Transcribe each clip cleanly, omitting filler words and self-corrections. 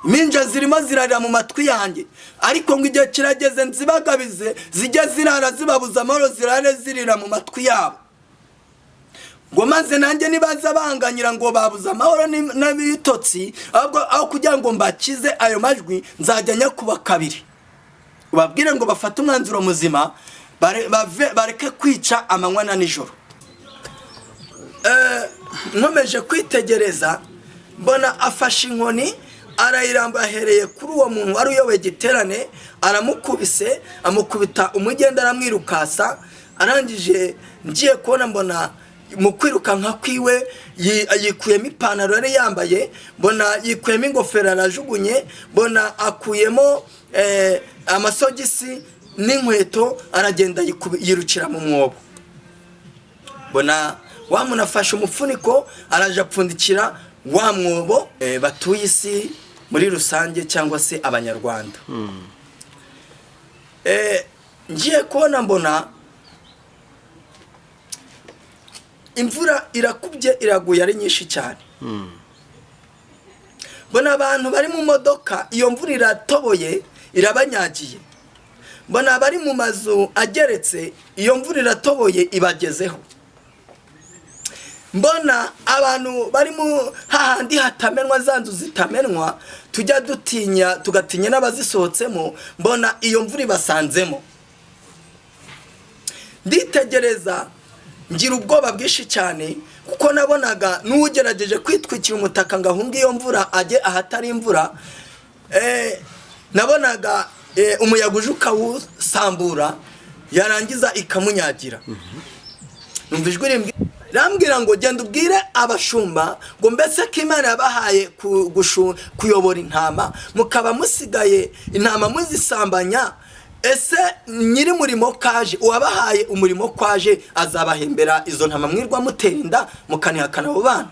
Impinja zirimo zirarira mu matwi yanjye, ariko ngo igihe kirageze nzibagabize, zijye zirara zibabuza amahoro, zirare zirira mu matwi yabo. Ngo maze nanjye nibaza banganyira ngo babuze amahoro n'ibitotsi, ahubwo aho kugira ngo mbakize ayo majwi, nzajya nyakuba kabiri, ubabwire ngo bafate umwanzuro muzima, bareke kwica amanywa na nijoro. Nkomeje kwitegereza, mbona afashe inkoni arayiramba, ahereye kuri uwo muntu wari uyoboye igiterane, aramukubise, amukubita umugenda, aramwirukasa. Arangije ngiye kubona, mbona mu kwirukanka kwiwe yikuyemo ipantaro yari yambaye, mbona yikuyemo ingofero arajugunye, mbona akuyemo amasogisi n'inkweto, aragenda yirukira mu mwobo. Mbona wa muntu afashe umufuniko, araje apfundikira wa mwobo. Batuye isi muri rusange cyangwa se Abanyarwanda. Ngiye kubona, mbona imvura irakubye, iraguye ari nyinshi cyane. Mbona abantu bari mu modoka, iyo mvura iratoboye, irabanyagiye. Mbona abari mu mazu ageretse, iyo mvura iratoboye, ibagezeho. Mbona abantu bari mu hahandi hatamenwa, za nzu zitamenwa tujya dutinya, tugatinya n'abazisohotsemo, mbona iyo mvura ibasanzemo. Nditegereza, ngira ubwoba bwinshi cyane, kuko nabonaga n'ugerageje kwitwikira umutaka ngo ahunge iyo mvura ajye ahatari imvura, nabonaga umuyaga uje ukawusambura, yarangiza ikamunyagira. Numva ijwi rirambwira ngo: "Genda ubwire abashumba ngo mbese ko Imana yabahaye kuyobora intama, mukaba musigaye intama muzisambanya, ese nyiri murimo kaje, uwabahaye umurimo kwaje, azabahembera izo ntama mwirwa mutera inda mukanihakana abo bana?"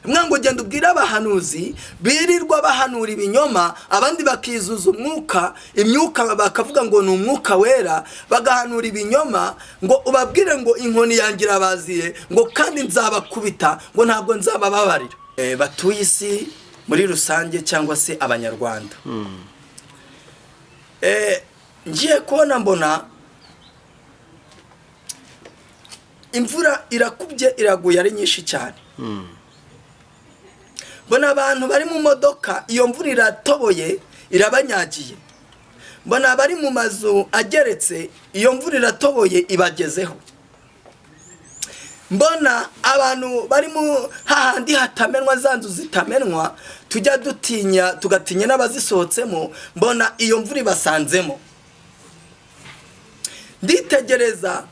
Mwa ngo: "Genda ubwire abahanuzi birirwa bahanura ibinyoma, abandi bakizuza umwuka, imyuka, bakavuga ngo ni Umwuka Wera, bagahanura ibinyoma, ngo ubabwire ngo inkoni yanjye irabaziye, ngo kandi nzabakubita, ngo ntabwo nzabababarira." Batuye isi muri rusange cyangwa se Abanyarwanda. Ngiye kubona, mbona imvura irakubye, iraguye ari nyinshi cyane. Mbona abantu bari mu modoka, iyo mvura iratoboye, irabanyagiye. Mbona abari mu mazu ageretse, iyo mvura iratoboye, ibagezeho. Mbona abantu bari mu hahandi hatamenwa, za nzu zitamenwa tujya dutinya, tugatinya n'abazisohotsemo, mbona iyo mvura ibasanzemo. Nditegereza,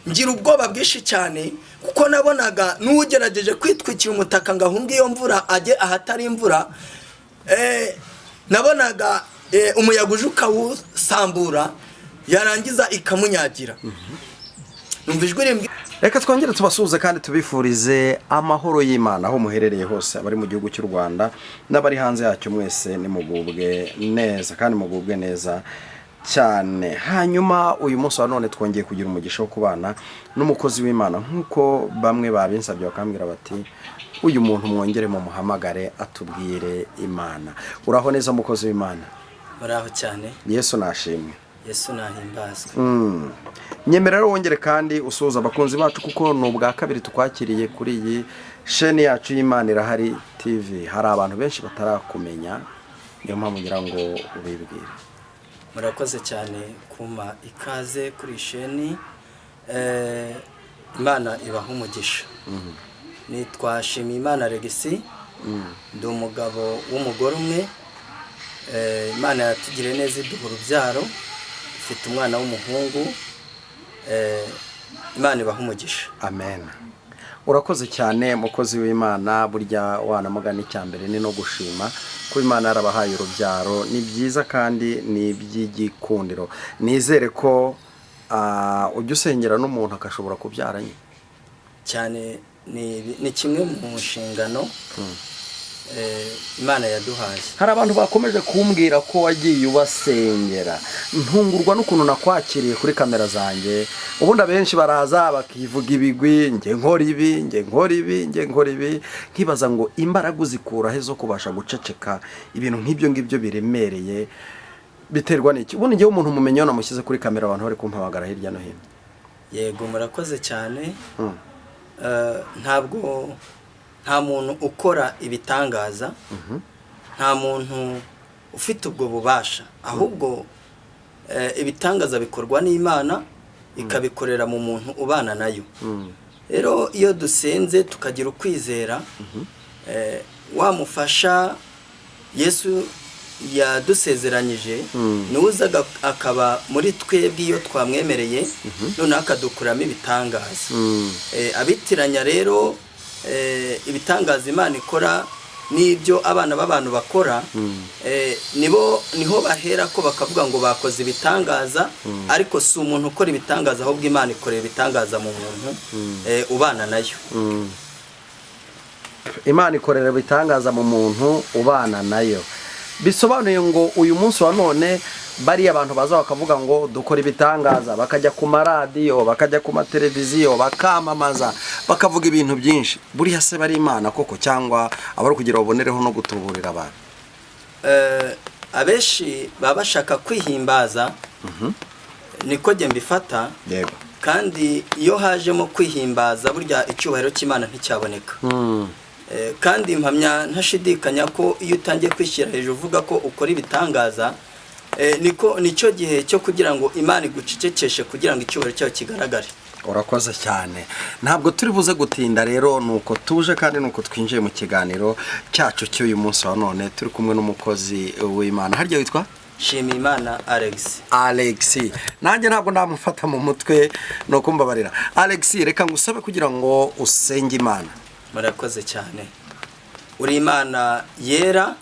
ngira ubwoba bwinshi cyane, kuko nabonaga n'ugerageje kwitwikira umutaka ngo ahunge iyo mvura ajye ahatari imvura, nabonaga umuyaga uje ukawusambura, yarangiza ikamunyagira. Numva ijwi rimbwira Reka twongere tubasuhuze kandi tubifurize amahoro y'Imana aho muherereye hose, abari mu gihugu cy'u Rwanda n'abari hanze yacyo, mwese nimugubwe neza kandi mugubwe neza cyane. Hanyuma uyu munsi wa none twongeye kugira umugisha wo kubana n'umukozi w'Imana, nk'uko bamwe babinsabye bakambwira bati: "Uyu muntu mwongere mumuhamagare atubwire Imana." Uraho neza, mukozi w'Imana? Muraho cyane. Yesu nashimwe. Yesu nahimbazwe. Nyemera rero wongere kandi usuhuza abakunzi bacu, kuko ni ubwa kabiri tukwakiriye kuri iyi sheni yacu y'Imana Irahari TV. Hari abantu benshi batarakumenya, niyo mpamvu ngira ngo ubibwire. Murakoze cyane kumpa ikaze kuri iyi sheni. Imana ibaha umugisha. Nitwa Shimiyimana Regisi, ndi umugabo w'umugore umwe. Imana yatugiriye neza iduha urubyaro, dufite umwana w'umuhungu. Imana ibaha umugisha. Amen. Urakoze cyane, mukozi w'Imana. Burya wanamugana, icya mbere ni no gushima kuba Imana yarabahaye urubyaro. Ni byiza kandi ni iby'igikundiro. Nizere ko ujya usengera n'umuntu agashobora kubyara nyine. Cyane, ni kimwe mu nshingano. Imana yaduhaye. Hari abantu bakomeje kumbwira ko wagiye ubasengera, ntungurwa n'ukuntu nakwakiriye kuri kamera zanjye. Ubundi abenshi baraza bakivuga ibigwi, njye nkora ibi, njye nkora ibi, njye nkora ibi, nkibaza ngo imbaraga uzikura he zo kubasha guceceka ibintu nk'ibyo ngibyo biremereye? Biterwa n'iki? Ubundi njyewe umuntu mumenye iyo namushyize kuri kamera, abantu bari kumpamagara hirya no hino. Yego, murakoze cyane. Ntabwo nta muntu ukora ibitangaza, nta muntu ufite ubwo bubasha, ahubwo ibitangaza bikorwa n'Imana, ikabikorera mu muntu ubana nayo. Rero iyo dusenze tukagira ukwizera, wamufasha Yesu yadusezeranyije niwe uza akaba muri twebwe iyo twamwemereye, noneho akadukuramo ibitangaza. Abitiranya rero ibitangaza Imana ikora n'ibyo abana b'abantu bakora, nibo niho bahera ko bakavuga ngo bakoze ibitangaza. Ariko si umuntu ukora ibitangaza, ahubwo Imana ikorera ibitangaza mu muntu ubana nayo. Imana ikorera ibitangaza mu muntu ubana nayo, bisobanuye ngo uyu munsi wa none bariya abantu baza bakavuga ngo dukora ibitangaza, bakajya ku maradiyo, bakajya ku mateleviziyo, bakamamaza, bakavuga ibintu byinshi, buriya se bari Imana koko, cyangwa abari kugira babonereho no gutuburira abantu? Abenshi baba bashaka kwihimbaza, niko jye mbifata. Kandi iyo hajemo kwihimbaza, burya icyubahiro cy'Imana nticyaboneka. Kandi mpamya ntashidikanya ko iyo utangiye kwishyira hejuru uvuga ko ukora ibitangaza, niko nicyo gihe cyo kugira ngo Imana igucecekeshe, kugira ngo icyubahiro cyayo kigaragare. Urakoze cyane. Ntabwo turi buze gutinda rero, nuko tuje kandi nuko twinjiye mu kiganiro cyacu cy'uyu munsi wa none, turi kumwe n'umukozi w'Imana. Harya witwa? Nshimiyimana Alex. Alex, nanjye ntabwo namufata mu mutwe, ni ukumbabarira. Alex, reka ngusabe kugira ngo usenge Imana. Murakoze cyane. Uri Imana yera,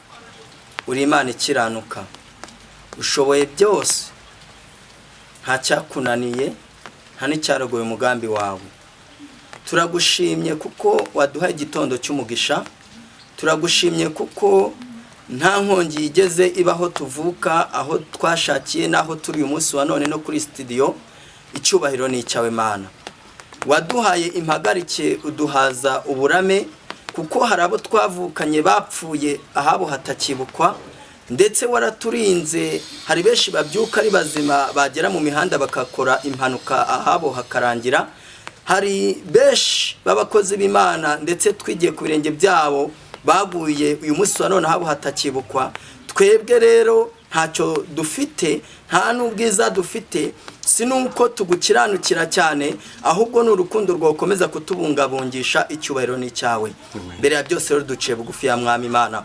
uri Imana ikiranuka, ushoboye byose, nta cyakunaniye, nta n'icyarogoye umugambi wawe. Turagushimye kuko waduhaye igitondo cy'umugisha. Turagushimye kuko nta nkongi yigeze ibaho tuvuka, aho twashakiye n'aho turi uyu munsi wa none no kuri sitidiyo. Icyubahiro ni icyawe Mana. Waduhaye impagarike, uduhaza uburame, kuko hari abo twavukanye bapfuye ahabo hatakibukwa. Ndetse waraturinze, hari benshi babyuka ari bazima, bagera mu mihanda bagakora impanuka, ahabo hakarangira. Hari benshi b'abakozi b'Imana ndetse twigiye ku birenge byabo baguye, uyu munsi wa none ahabo hatakibukwa. Twebwe rero ntacyo dufite, nta n'ubwiza dufite, si nuko tugukiranukira cyane, ahubwo ni urukundo rwakomeza kutubungabungisha. Icyubahiro ni icyawe mbere ya byose. Rero duciye bugufi ya Mwami Imana,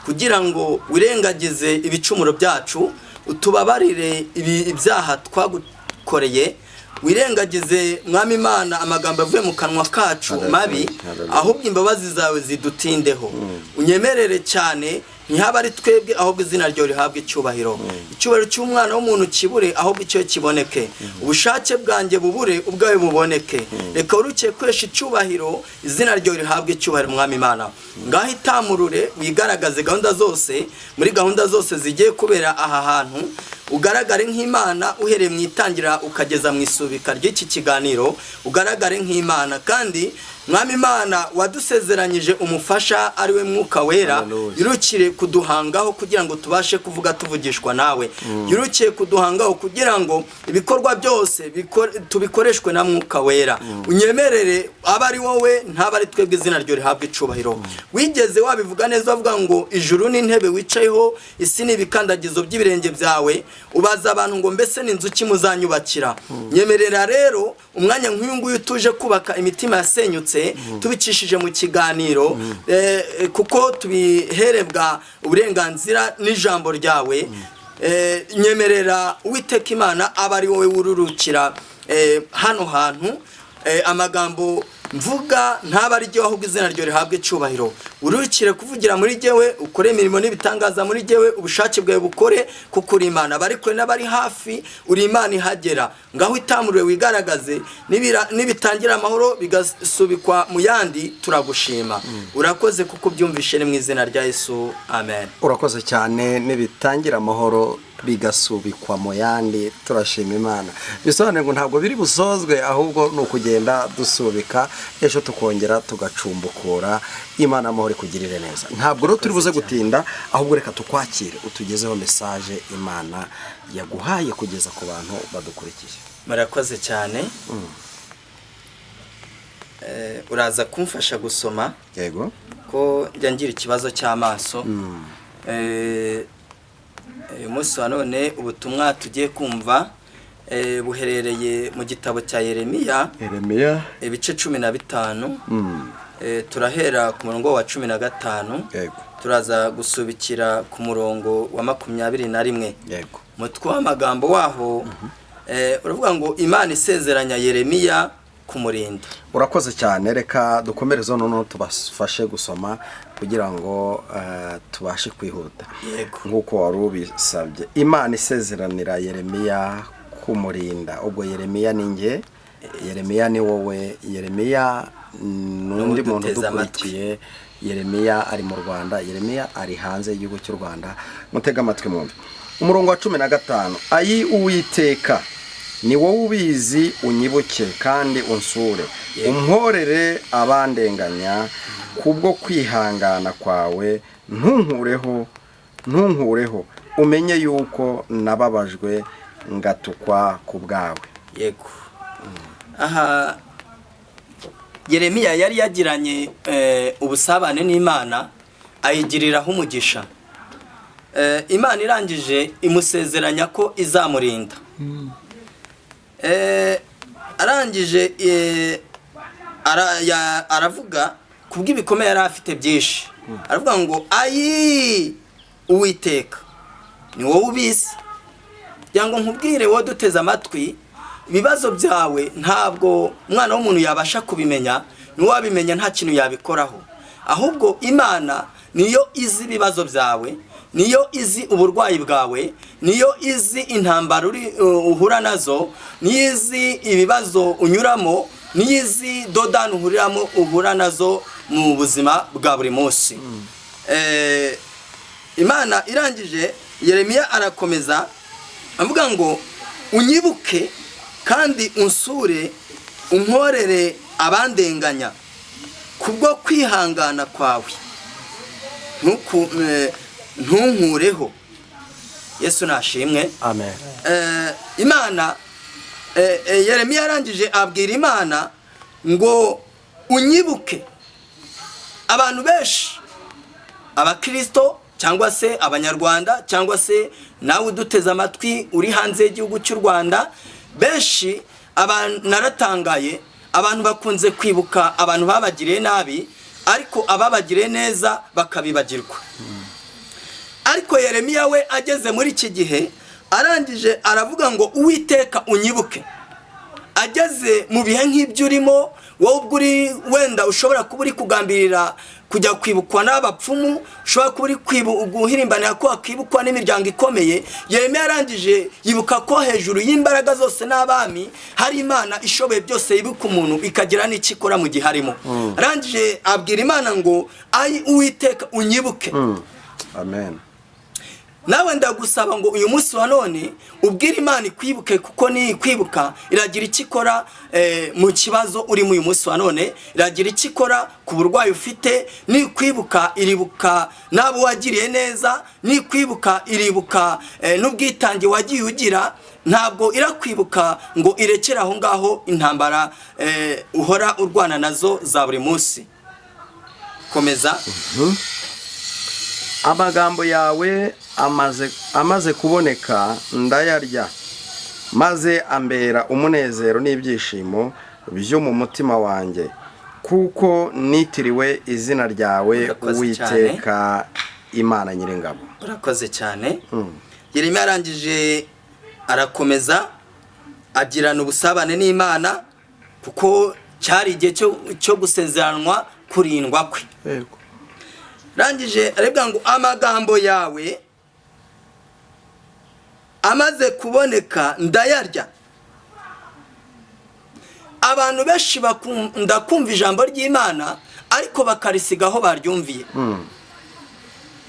kugira ngo wirengagize ibicumuro byacu, utubabarire ibyaha twagukoreye, wirengagize Mwami Imana amagambo avuye mu kanwa kacu mabi, ahubwo imbabazi zawe zidutindeho. Unyemerere cyane, ntihaba ari twebwe, ahubwo izina ryawe rihabwe icyubahiro. Icyubahiro cy'umwana w'umuntu kibure, ahubwo icyo kiboneke. Ubushake bwanjye bubure, ubwawe buboneke. Reka urukiye kwesha icyubahiro, izina ryawe rihabwe icyubahiro. Mwami Imana, ngaho itamurure, wigaragaze gahunda zose, muri gahunda zose zigiye kubera aha hantu, ugaragare nk'Imana uhereye mu itangira ukageza mu isubika ry'iki kiganiro, ugaragare nk'Imana. Kandi Mwami Imana, wadusezeranyije umufasha ari we Mwuka Wera. Hallelujah. Yirukire kuduhangaho kugira ngo tubashe kuvuga tuvugishwa nawe. Yirukiye kuduhangaho kugira ngo ibikorwa byose tubikoreshwe na Mwuka Wera. Unyemerere abe ari wowe, ntaba ari twebwe, izina ryo rihabwa icubahiro. Wigeze wabivuga neza, uvuga ngo ijuru n'intebe wicayeho, isi ni ibikandagizo by'ibirenge byawe. Ubaza abantu ngo mbese ni inzu ki muzanyubakira? Nyemerera rero umwanya nk'uyu nguyu tuje kubaka imitima yasenyutse tubicishije mu kiganiro, kuko tubiherebwa uburenganzira n'ijambo ryawe. Nyemerera Uwiteka Imana aba ari wowe wururukira hano hantu, amagambo Mvuga ntaba ari jyewe, ahubwo izina ryawe rihabwe icyubahiro. Urukire kuvugira muri jyewe, ukore imirimo n'ibitangaza muri jyewe, ubushake bwawe bukore, kuko uri Imana. Abari kure n'abari hafi, uri Imana ihagera. Ngaho itamurure wigaragaze, nibitangira amahoro bigasubikwa mu yandi, turagushima. Urakoze kuko ubyumvishe, ni mu izina rya Yesu, amen. Urakoze cyane. Nibitangira amahoro bigasubikwa mu yandi, turashima Imana. Bisobanuye ngo ntabwo biri busozwe, ahubwo ni ukugenda dusubika, ejo tukongera tugacumbukura. Imana amahoro ikugirire neza. Ntabwo rero turi buze gutinda, ahubwo reka tukwakire utugezeho message Imana yaguhaye kugeza ku bantu badukurikiye. Murakoze cyane. Uraza kumfasha gusoma? Yego. Ko njya ngira ikibazo cy'amaso. Uyu munsi wa none ubutumwa tugiye kumva buherereye mu gitabo cya Yeremiya. Yeremiya. Ibice 15. Turahera ku murongo wa 15. Turaza gusubikira ku murongo wa 21. Umutwe w'amagambo waho uravuga ngo Imana isezeranya Yeremiya kumurinda. Urakoze cyane. Reka dukomereze noneho tubafashe gusoma kugira ngo tubashe kwihuta. Nk'uko wari ubisabye, Imana isezeranira Yeremiya kumurinda. Ubwo Yeremiya ni njye, Yeremiya ni wowe, Yeremiya ni undi muntu Uduteze amatwi. udukurikiye. Yeremiya ari mu Rwanda, Yeremiya ari hanze y'igihugu cy'u Rwanda. Mutege amatwi mwumve umurongo wa 15: "Ayi Uwiteka, ni wowe ubizi, unyibuke kandi unsure, umporere abandenganya kubwo kwihangana kwawe, ntunkureho, ntunkureho, umenye yuko nababajwe ngatukwa ku bwawe." Yego, aha Yeremiya yari yagiranye ubusabane n'Imana, ayigiriraho umugisha. Imana irangije imusezeranya ko izamurinda. Arangije aravuga kubw'ibikomere yari afite byinshi, aravuga ngo: "Ayi Uwiteka, ni wowe ubizi." Kugira ngo nkubwire wowe duteze amatwi, ibibazo byawe ntabwo umwana w'umuntu yabasha kubimenya, n'uwabimenya nta kintu yabikoraho. Ahubwo Imana niyo izi ibibazo byawe, niyo izi uburwayi bwawe, niyo izi intambara uri uhura nazo, niyo izi ibibazo unyuramo, niyo izi dodani uhuriramo, uhura nazo mu buzima bwa buri munsi. Imana irangije, Yeremiya arakomeza avuga ngo: "Unyibuke kandi unsure, unkorere abandenganya kubwo kwihangana kwawe, ntunkureho." Yesu nashimwe. Amen. Imana Yeremiya arangije abwira Imana ngo: "Unyibuke." Abantu benshi, abakirisito cyangwa se abanyarwanda, cyangwa se nawe uduteze amatwi uri hanze y'igihugu cy'u Rwanda, benshi naratangaye, abantu bakunze kwibuka abantu babagiriye nabi, ariko ababagiriye neza bakabibagirwa. Ariko Yeremiya we ageze muri iki gihe, arangije aravuga ngo: "Uwiteka, unyibuke." Ageze mu bihe nk'ibyo urimo wowe, ubwo uri wenda ushobora kuba uri kugambirira kujya kwibukwa n'abapfumu, ushobora kuba uri guhirimbanira ko wakwibukwa n'imiryango ikomeye, Yeremiya yarangije yibuka ko hejuru y'imbaraga zose n'abami hari Imana ishoboye byose, yibuka umuntu ikagira n'icyo ikora mu gihe arimo. Arangije abwira Imana ngo: "Ayi Uwiteka, unyibuke." Amen. Nawe ndagusaba ngo uyu munsi wa none ubwire Imana ikwibuke, kuko nikwibuka iragira icyo ikora mu kibazo urimo uyu munsi wa none, iragira icyo ikora ku burwayi ufite. Nikwibuka iribuka n'abo wagiriye neza, nikwibuka iribuka n'ubwitange wagiye ugira. Ntabwo irakwibuka ngo irekere aho ngaho intambara uhora urwana nazo za buri munsi. Komeza. "Amagambo yawe amaze kuboneka ndayarya, maze ambera umunezero n'ibyishimo byo mu mutima wanjye, kuko nitiriwe izina ryawe, Urakoze. Uwiteka Imana Nyiringabo." Urakoze cyane. Yeremiya arangije arakomeza agirana ubusabane n'Imana kuko Cyari igihe cyo gusezeranwa kurindwa kwe. Yego. Rangije arabwira ngo amagambo yawe amaze kuboneka ndayarya. Abantu benshi bakunda kumva ijambo ry'Imana ariko bakarisiga aho baryumviye.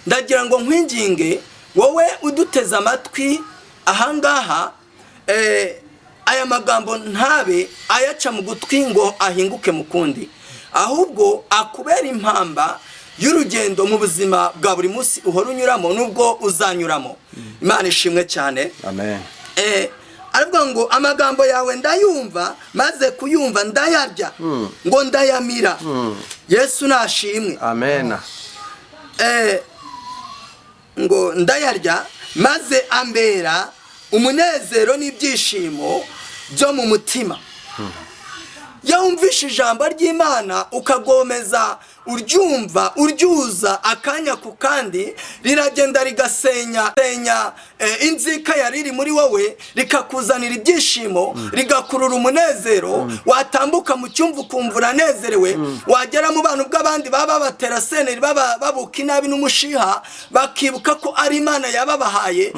Ndagira ngo nkwinginge wowe uduteze amatwi ahangaha, aya magambo ntabe ayaca mu gutwi ngo ahinguke mu kundi, ahubwo akubera impamba y'urugendo mu buzima bwa buri munsi uhora unyuramo n'ubwo uzanyuramo. Imana ishimwe cyane. Amen. Aravuga ngo amagambo yawe ndayumva, maze kuyumva ndayarya, ngo ndayamira. Yesu nashimwe. Amen. Ngo ndayarya maze ambera umunezero n'ibyishimo byo mu mutima. Iyo wumvishe ijambo ry'Imana ukagomeza uryumva uryuza akanya ku kandi, riragenda rigasenya senya inzika yari iri muri wowe, rikakuzanira ibyishimo, rigakurura umunezero. Watambuka mu cyumba ukumva uranezerewe, wagera mu bantu bw'abandi baba batera seneri, baba babuka inabi n'umushiha, bakibuka ko ari Imana yababahaye,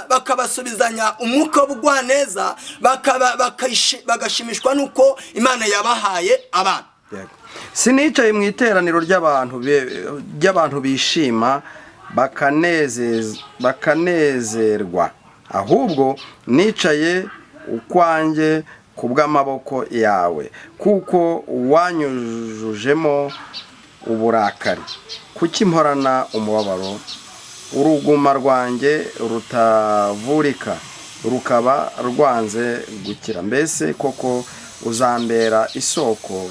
bakabasubizanya umwuka w'ubugwaneza, bagashimishwa n'uko Imana yabahaye abana. Yego. Sinicaye mu iteraniro ry'abantu bishima bakanezerwa, ahubwo nicaye ukwanjye ku bw'amaboko yawe, kuko wanyujujemo uburakari. Kuki mporana umubabaro, uruguma rwanjye rutavurika rukaba rwanze gukira? Mbese koko uzambera isoko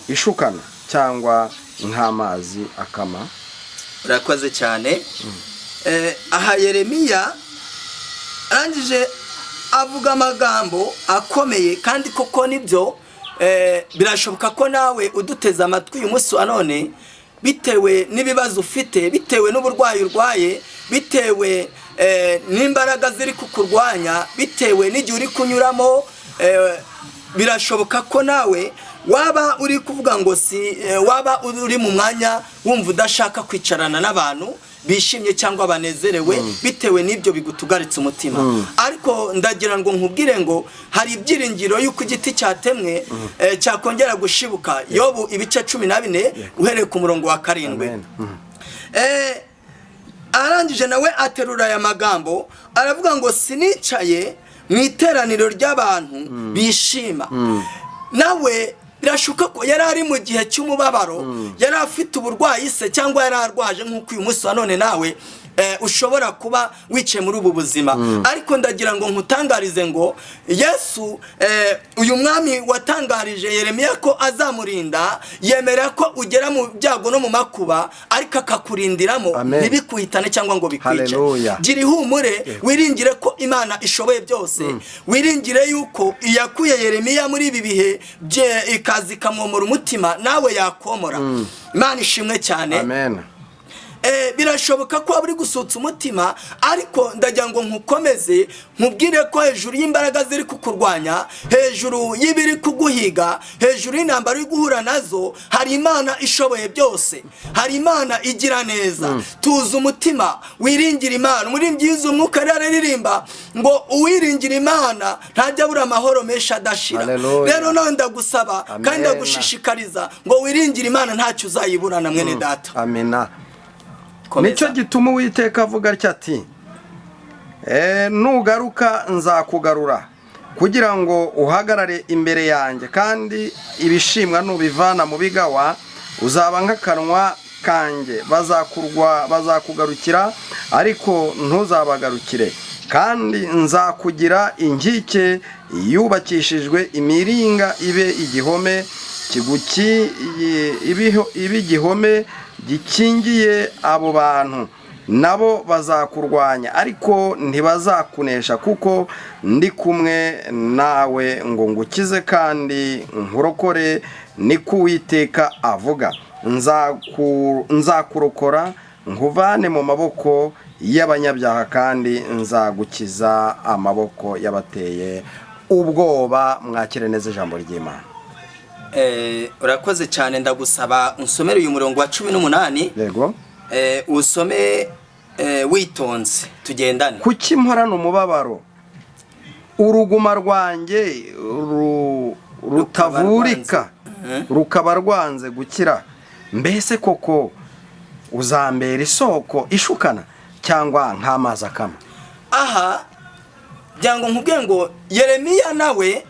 ishukana cyangwa nk'amazi akama? Urakoze cyane. Aha Yeremiya arangije avuga amagambo akomeye, kandi koko nibyo. Birashoboka ko nawe uduteze amatwi uyu munsi wa none, bitewe n'ibibazo ufite, bitewe n'uburwayi urwaye, bitewe n'imbaraga ziri kukurwanya, bitewe n'igihe uri kunyuramo, birashoboka ko nawe waba uri kuvuga ngo si waba uri mu mwanya wumva udashaka kwicarana n'abantu bishimye cyangwa banezerewe, bitewe n'ibyo bigutugaritse umutima. Ariko ndagira ngo nkubwire ngo hari ibyiringiro y'uko igiti cyatemwe cyakongera gushibuka. Yobu ibice 14 uhereye ku murongo wa 7. Amen. Arangije nawe aterura aya magambo, aravuga ngo sinicaye mu iteraniro ry'abantu bishima. Nawe birashoboka ko yari ari mu gihe cy'umubabaro, yari afite uburwayi se cyangwa yari arwaje, nk'uko uyu munsi wa none nawe ushobora kuba wicaye muri ubu buzima. Ariko ndagira ngo nkutangarize ngo Yesu, uyu mwami watangarije Yeremiya ko azamurinda, yemera ko ugera mu byago no mu makuba, ariko akakurindiramo Amen. ntibikuhitane cyangwa ngo bikwice. Hallelujah. Gira ihumure, wiringire ko Imana ishoboye byose, wiringire yuko iyakuye Yeremiya muri ibi bihe bye ikaza ikamwomora umutima, nawe yakomora. Imana ishimwe cyane. Amen. Birashoboka ko waba uri gusutsa umutima, ariko ndagira ngo nkukomeze nkubwire ko hejuru y'imbaraga ziri kukurwanya, hejuru y'ibiri kuguhiga, hejuru y'intambara uri guhura nazo, hari Imana ishoboye byose, hari Imana igira neza. Tuza umutima, wiringire Imana. Umuririmbyi yize umwuka rero araririmba ngo uwiringira Imana ntajya abura amahoro menshi adashira. Hallelujah. Rero nawe ndagusaba Amen. kandi ndagushishikariza ngo wiringire Imana, ntacyo uzayiburana, mwene data. Amina. Komeza. Nicyo gituma Uwiteka avuga atya ati: Nugaruka nzakugarura kugira ngo uhagarare imbere yanjye, kandi ibishimwa nubivana mu bigawa uzaba nk'akanwa kanjye. Bazakugarukira ariko ntuzabagarukire, kandi nzakugira inkike yubakishijwe imiringa, ibe igihome kiguki ibe igihome gikingiye abo bantu. Nabo bazakurwanya ariko ntibazakunesha, kuko ndi kumwe nawe ngo ngukize kandi nkurokore, niko Uwiteka avuga. Nzakurokora nkuvane mu maboko y'abanyabyaha, kandi nzagukiza amaboko y'abateye ubwoba. Mwakire neza ijambo ry'Imana. Urakoze cyane. Ndagusaba unsomere uyu murongo wa 18. Yego. Usome witonze, tugendane. Kuki mporana umubabaro, uruguma rwanjye rutavurika, rukaba rwanze gukira? Mbese koko uzambera isoko ishukana, cyangwa nk'amazi akama? Aha byango nkubwiye ngo Yeremiya nawe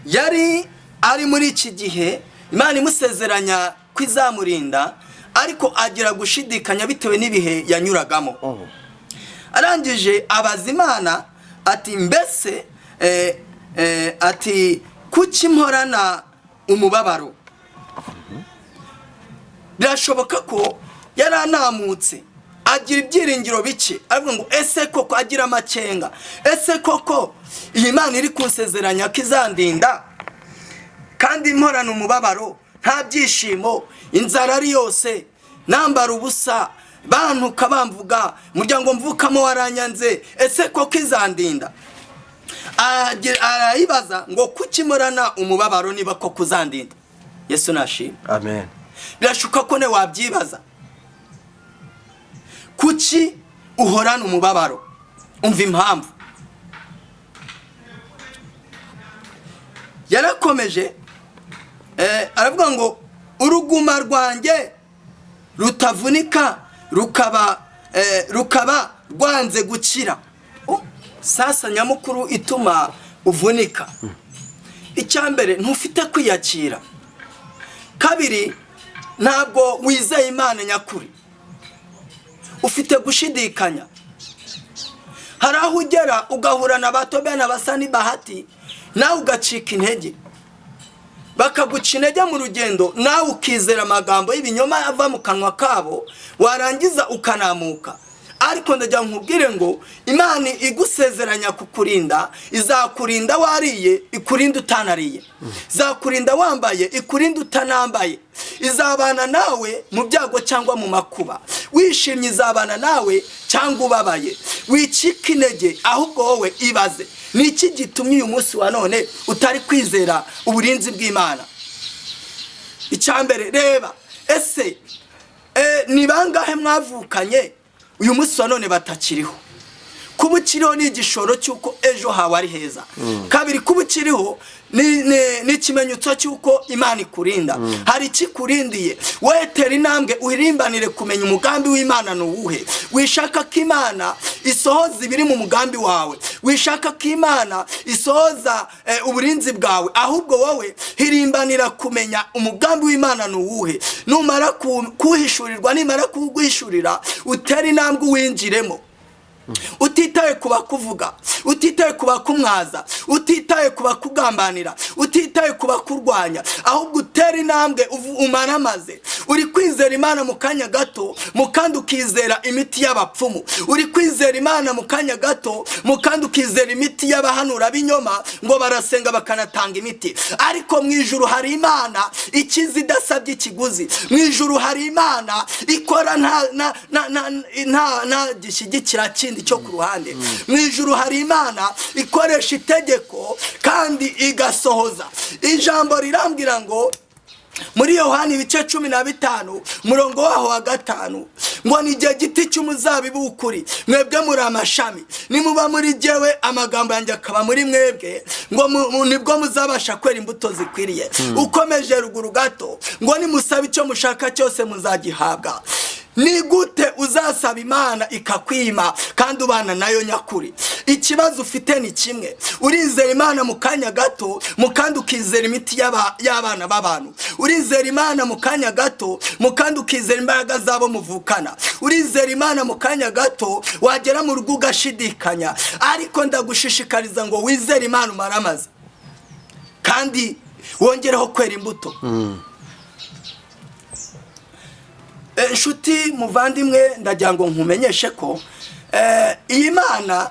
yari ari muri iki gihe, Imana imusezeranya ko izamurinda, ariko agira gushidikanya bitewe n'ibihe yanyuragamo. Arangije abaza Imana ati: "Mbese ati kuki mporana umubabaro?" Birashoboka ko yari anamutse, agira ibyiringiro bike, aravuga ngo: "Ese koko?" Agira amakenga: "Ese koko iyi Mana iri kunsezeranya ko izandinda, kandi mporana umubabaro, nta byishimo, inzara ari yose, nambara ubusa, bantuka, bamvuga, umuryango mvukamo waranyanze, ese koko izandinda?" Arayibaza ngo: "Kuki mporana umubabaro niba koko uzandinda?" Yesu nashima. Amen. Birashoboka ko ne wabyibaza: kuki uhorana umubabaro? Umva impamvu. Yarakomeje, aravuga ngo: "Uruguma rwanjye rutavunika, rukaba rwanze gukira." Oh, sasa nyamukuru ituma uvunika, icya mbere, ntufite kwiyakira. Kabiri, ntabwo wizeye Imana nyakuri, ufite gushidikanya. Hari aho ugera ugahura na ba Tobiya na ba Sanibahati, nawe ugacika intege, bakaguca intege mu rugendo, nawe ukizera amagambo y'ibinyoma ava mu kanwa kabo, warangiza ukanamuka. Ariko ndagira nkubwire ngo Imana igusezeranya kukurinda, izakurinda wariye, ikurinda utanariye, izakurinda wambaye, ikurinda utanambaye, izabana nawe mu byago cyangwa mu makuba, wishimye izabana nawe cyangwa ubabaye. Wicika intege, ahubwo wowe ibaze: ni iki gitumye uyu munsi wa none utari kwizera uburinzi bw'Imana? Icya mbere, reba: ese ni bangahe mwavukanye uyu munsi wa none batakiriho? Kuba ukiriho ni igishoro cy'uko ejo hawe ari heza. Kabiri, kuba ukiriho ni ikimenyetso cy'uko Imana ikurinda, hari ikikurindiye. Wetera intambwe, uhirimbanire kumenya umugambi w'Imana ni uwuhe. Wishaka ko Imana isohoza ibiri mu mugambi wawe, wishaka ko Imana isohoza uburinzi bwawe, ahubwo wowe hirimbanira kumenya umugambi w'Imana ni uwuhe. Numara kuhishurirwa, nimara kuguhishurira, utere intambwe uwinjiremo, utitaye ku bakuvuga, utitaye ku bakumwaza, utitaye ku bakugambanira, utitaye ku bakurwanya, ahubwo utera intambwe umaramaze. Uri kwizera Imana mu kanya gato, mu kandi ukizera imiti y'abapfumu. Uri kwizera Imana mu kanya gato, mu kandi ukizera imiti y'abahanura b'inyoma ngo barasenga bakanatanga imiti. Ariko mu ijuru hari Imana ikiza idasabye ikiguzi. Mu ijuru hari Imana ikora nta gishyigikira kindi cyo ku ruhande. Mu ijuru hari Imana ikoresha itegeko kandi igasohoza. Ijambo rirambwira ngo muri Yohani ibice 15, umurongo waho wa 5, ngo: "Ni igihe giti cy'umuzabibu w'ukuri, mwebwe muri amashami. Nimuba muri jyewe, amagambo yanjye akaba muri mwebwe, ngo nibwo muzabasha kwera imbuto zikwiriye." Ukomeje ruguru gato, ngo: "Nimusaba icyo mushaka cyose muzagihabwa." Ni gute uzasaba Imana ikakwima kandi ubana nayo nyakuri? Ikibazo ufite ni kimwe: urizera Imana mu kanya gato, mu kandi ukizera imiti y'abana b'abantu. Urizera Imana mu kanya gato, mu kandi ukizera imbaraga zabo muvukana. Urizera Imana mu kanya gato, wagera mu rugo ugashidikanya. Ariko ndagushishikariza ngo wizere Imana umaramaze, kandi wongereho kwera imbuto. Inshuti muvandimwe, ndagira ngo nkumenyeshe ko iyi Mana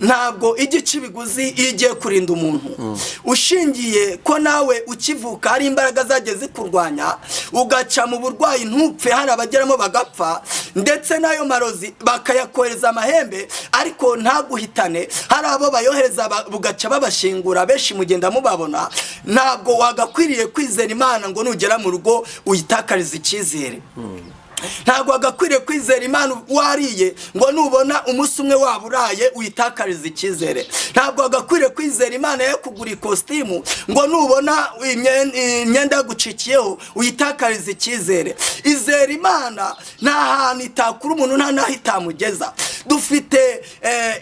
Ntabwo ijya ica ibiguzi iyo igiye kurinda umuntu. Ushingiye ko nawe ukivuka hari imbaraga zagiye zikurwanya, ugaca mu burwayi ntupfe, hari abageramo bagapfa, ndetse n'ayo marozi bakayakohereza amahembe ariko ntaguhitane, hari abo bayohereza bugaca babashingura, benshi mugenda mubabona. Ntabwo wagakwiriye kwizera Imana ngo nugera mu rugo uyitakarize icyizere. Ntabwo wagakwiriye kwizera Imana wariye ngo nubona umunsi umwe waba uraye uyitakarize icyizere. Ntabwo wagakwiriye kwizera Imana yo kugura ikositimu ngo nubona imyenda yagucikiyeho uyitakarize icyizere. Izera Imana, nta hantu itakura umuntu, nta n'aho itamugeza. Dufite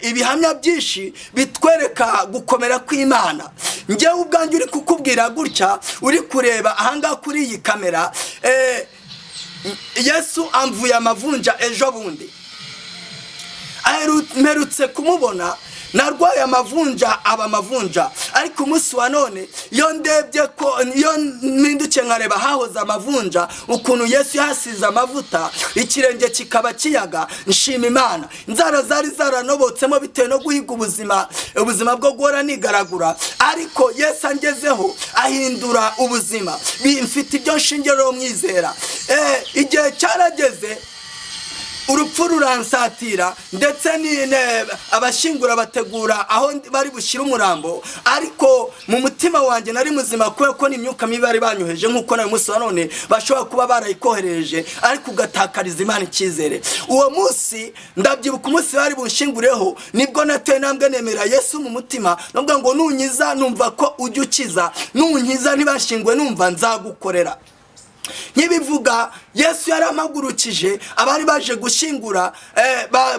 ibihamya byinshi bitwereka gukomera kw'Imana. Njyewe ubwanjye uri kukubwira gutya, uri kureba ahangaha kuri iyi kamera, Yesu amvuye amavunja ejo bundi. Mperutse kumubona narwaye amavunja, aba amavunja, ariko umunsi wa none iyo ndebye ko iyo mpindukiye nkareba hahoze amavunja, ukuntu Yesu yahasize amavuta ikirenge kikaba kiyaga, nshima Imana. Inzara zari zaranobotsemo bitewe no guhiga ubuzima, ubuzima bwo guhora nigaragura, ariko Yesu angezeho ahindura ubuzima. Mfite ibyo nshingiraho mwizera. Igihe cyarageze urupfu ruransatira, ndetse abashyingura bategura aho bari bushyire umurambo, ariko mu mutima wanjye nari muzima, kubera ko n'imyuka mibi bari banyoheje, nk'uko nawe munsi wa none bashobora kuba barayikoherereje, ariko ugatakariza Imana icyizere. Uwo munsi ndabyibuka, umunsi bari bunshyingureho, nibwo nateye intambwe nemera Yesu mu mutima, ndavuga ngo nunkiza, numva ko ujya ukiza, nunkiza ntibashyinguwe numva nzagukorera. Nkibivuga Yesu yarampagurukije, abari baje gushyingura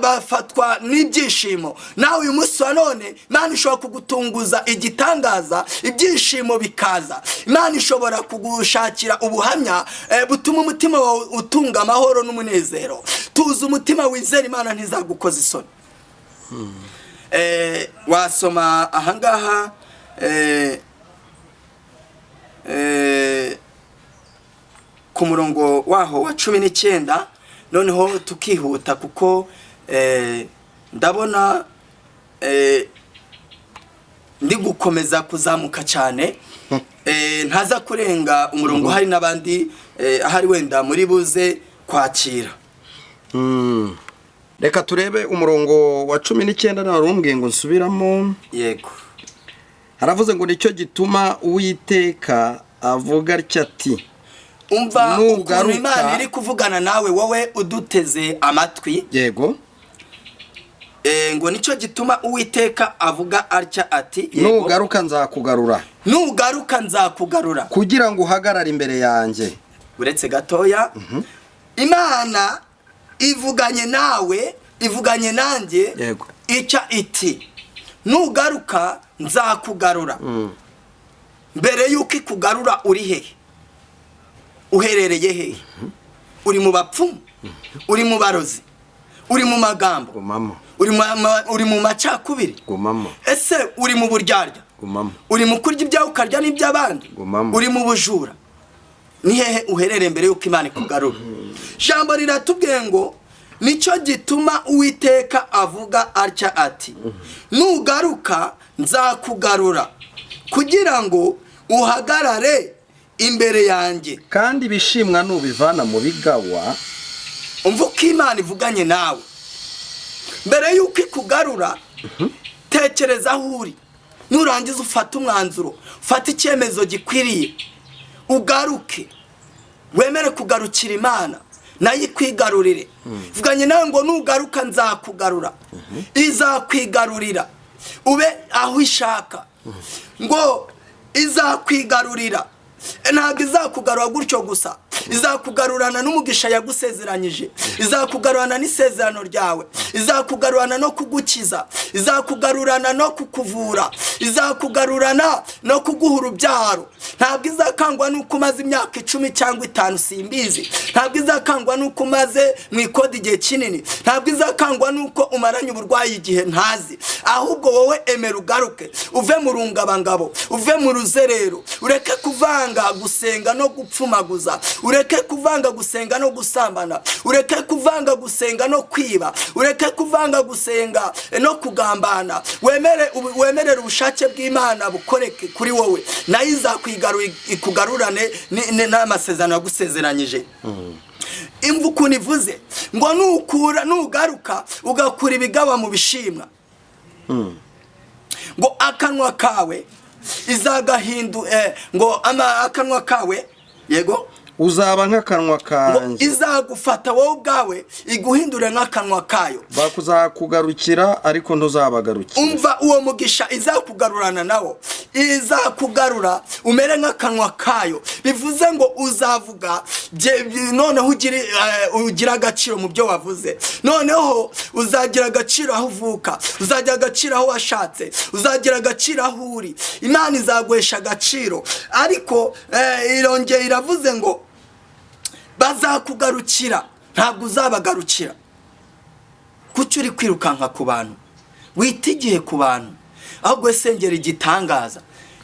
bafatwa n'ibyishimo. Nawe uyu munsi wa none Imana ishobora kugutunguza igitangaza, ibyishimo bikaza. Imana ishobora kugushakira ubuhamya butuma umutima wawe utunga amahoro n'umunezero. Tuzi umutima wizera Imana ntizagukoza isoni. Wasoma ahangaha ku murongo waho wa 19, noneho tukihuta kuko ndabona ndi gukomeza kuzamuka cyane, ntaza kurenga umurongo, hari n'abandi ahari wenda muri buze kwakira. Reka turebe umurongo wa 19, narumbwiye ngo nsubiramo. Yego. Haravuze ngo nicyo gituma Uwiteka avuga atya ati: Umva ukuntu Nugaruka- Imana iri kuvugana nawe, wowe uduteze amatwi. Yego. Ngo nicyo gituma Uwiteka avuga atya ati, yego. Nugaruka nzakugarura. Nugaruka nzakugarura. Kugira ngo uhagarare imbere yanjye. Uretse gatoya, Imana ivuganye nawe, ivuganye nanjye. Yego. Ica iti nugaruka nzakugarura. Mbere y'uko ikugarura uri hehe? Uherereye hehe? Uri mu bapfumu, uri mu barozi, uri mu magambo, Gumamo. uri mu macakubiri. Gumamo. Ese uri mu buryarya? Gumamo. Uri mu kurya ibyawe ukarya n'iby'abandi? Gumamo. Uri mu bujura? Ni hehe uherereye mbere y'uko Imana ikugarura? Ijambo riratubwiye ngo nicyo gituma Uwiteka avuga atya ati nugaruka nzakugarura kugira ngo uhagarare imbere yanjye. Kandi ibishimwa nubivana mu bigawa. Umva uko Imana ivuganye nawe mbere y'uko ikugarura. Tekereza aho uri, nurangiza ufate umwanzuro, ufate icyemezo gikwiriye, ugaruke, wemere kugarukira Imana nayo ikwigarurire. Ivuganye nawe ngo nugaruka nzakugarura. Izakwigarurira ube aho ishaka. Ngo izakwigarurira, ntabwo izakugarura gutyo gusa, izakugarurana n'umugisha yagusezeranyije, izakugarurana n'isezerano ryawe, izakugarurana no kugukiza, izakugarurana no kukuvura, izakugarurana no kuguha urubyaro. Ntabwo izakangwa n'uko umaze imyaka 10 cyangwa 5, simbizi. Ntabwo izakangwa n'uko umaze mu ikodi igihe kinini, ntabwo izakangwa n'uko umaranye uburwayi igihe ntazi. Ahubwo wowe emera ugaruke, uve mu rungabangabo, uve mu ruzerero, ureke kuvanga gusenga no gupfumaguza. Ureke kuvanga gusenga no gusambana, ureke kuvanga gusenga no kwiba, ureke kuvanga gusenga no kugambana. Wemerere ubushake bw'Imana bukoreke kuri wowe, nayo ikugarurane n'amasezerano yagusezeranyije. Imva ukuntu ivuze ngo nukura nugaruka ugakura ibigaba mu bishimwa, ngo akanwa kawe izagahindu, ngo akanwa kawe, yego, uzaba nk'akanwa kanjye. Izagufata wowe ubwawe iguhindure nk'akanwa kayo. Bakuzakugarukira ariko ntuzabagarukira. Umva uwo mugisha izakugarurana nawo, izakugarura umere nk'akanwa kayo. Bivuze ngo uzavuga noneho ugire agaciro mu byo wavuze. Noneho uzagira agaciro aho uvuka, uzagira agaciro aho washatse, uzagira agaciro aho uri. Imana izaguhesha agaciro. Ariko irongeye iravuze ngo bazakugarukira, ntabwo uzabagarukira. Kuki uri kwirukanka ku bantu? Wita igihe ku bantu, ahubwo sengera igitangaza.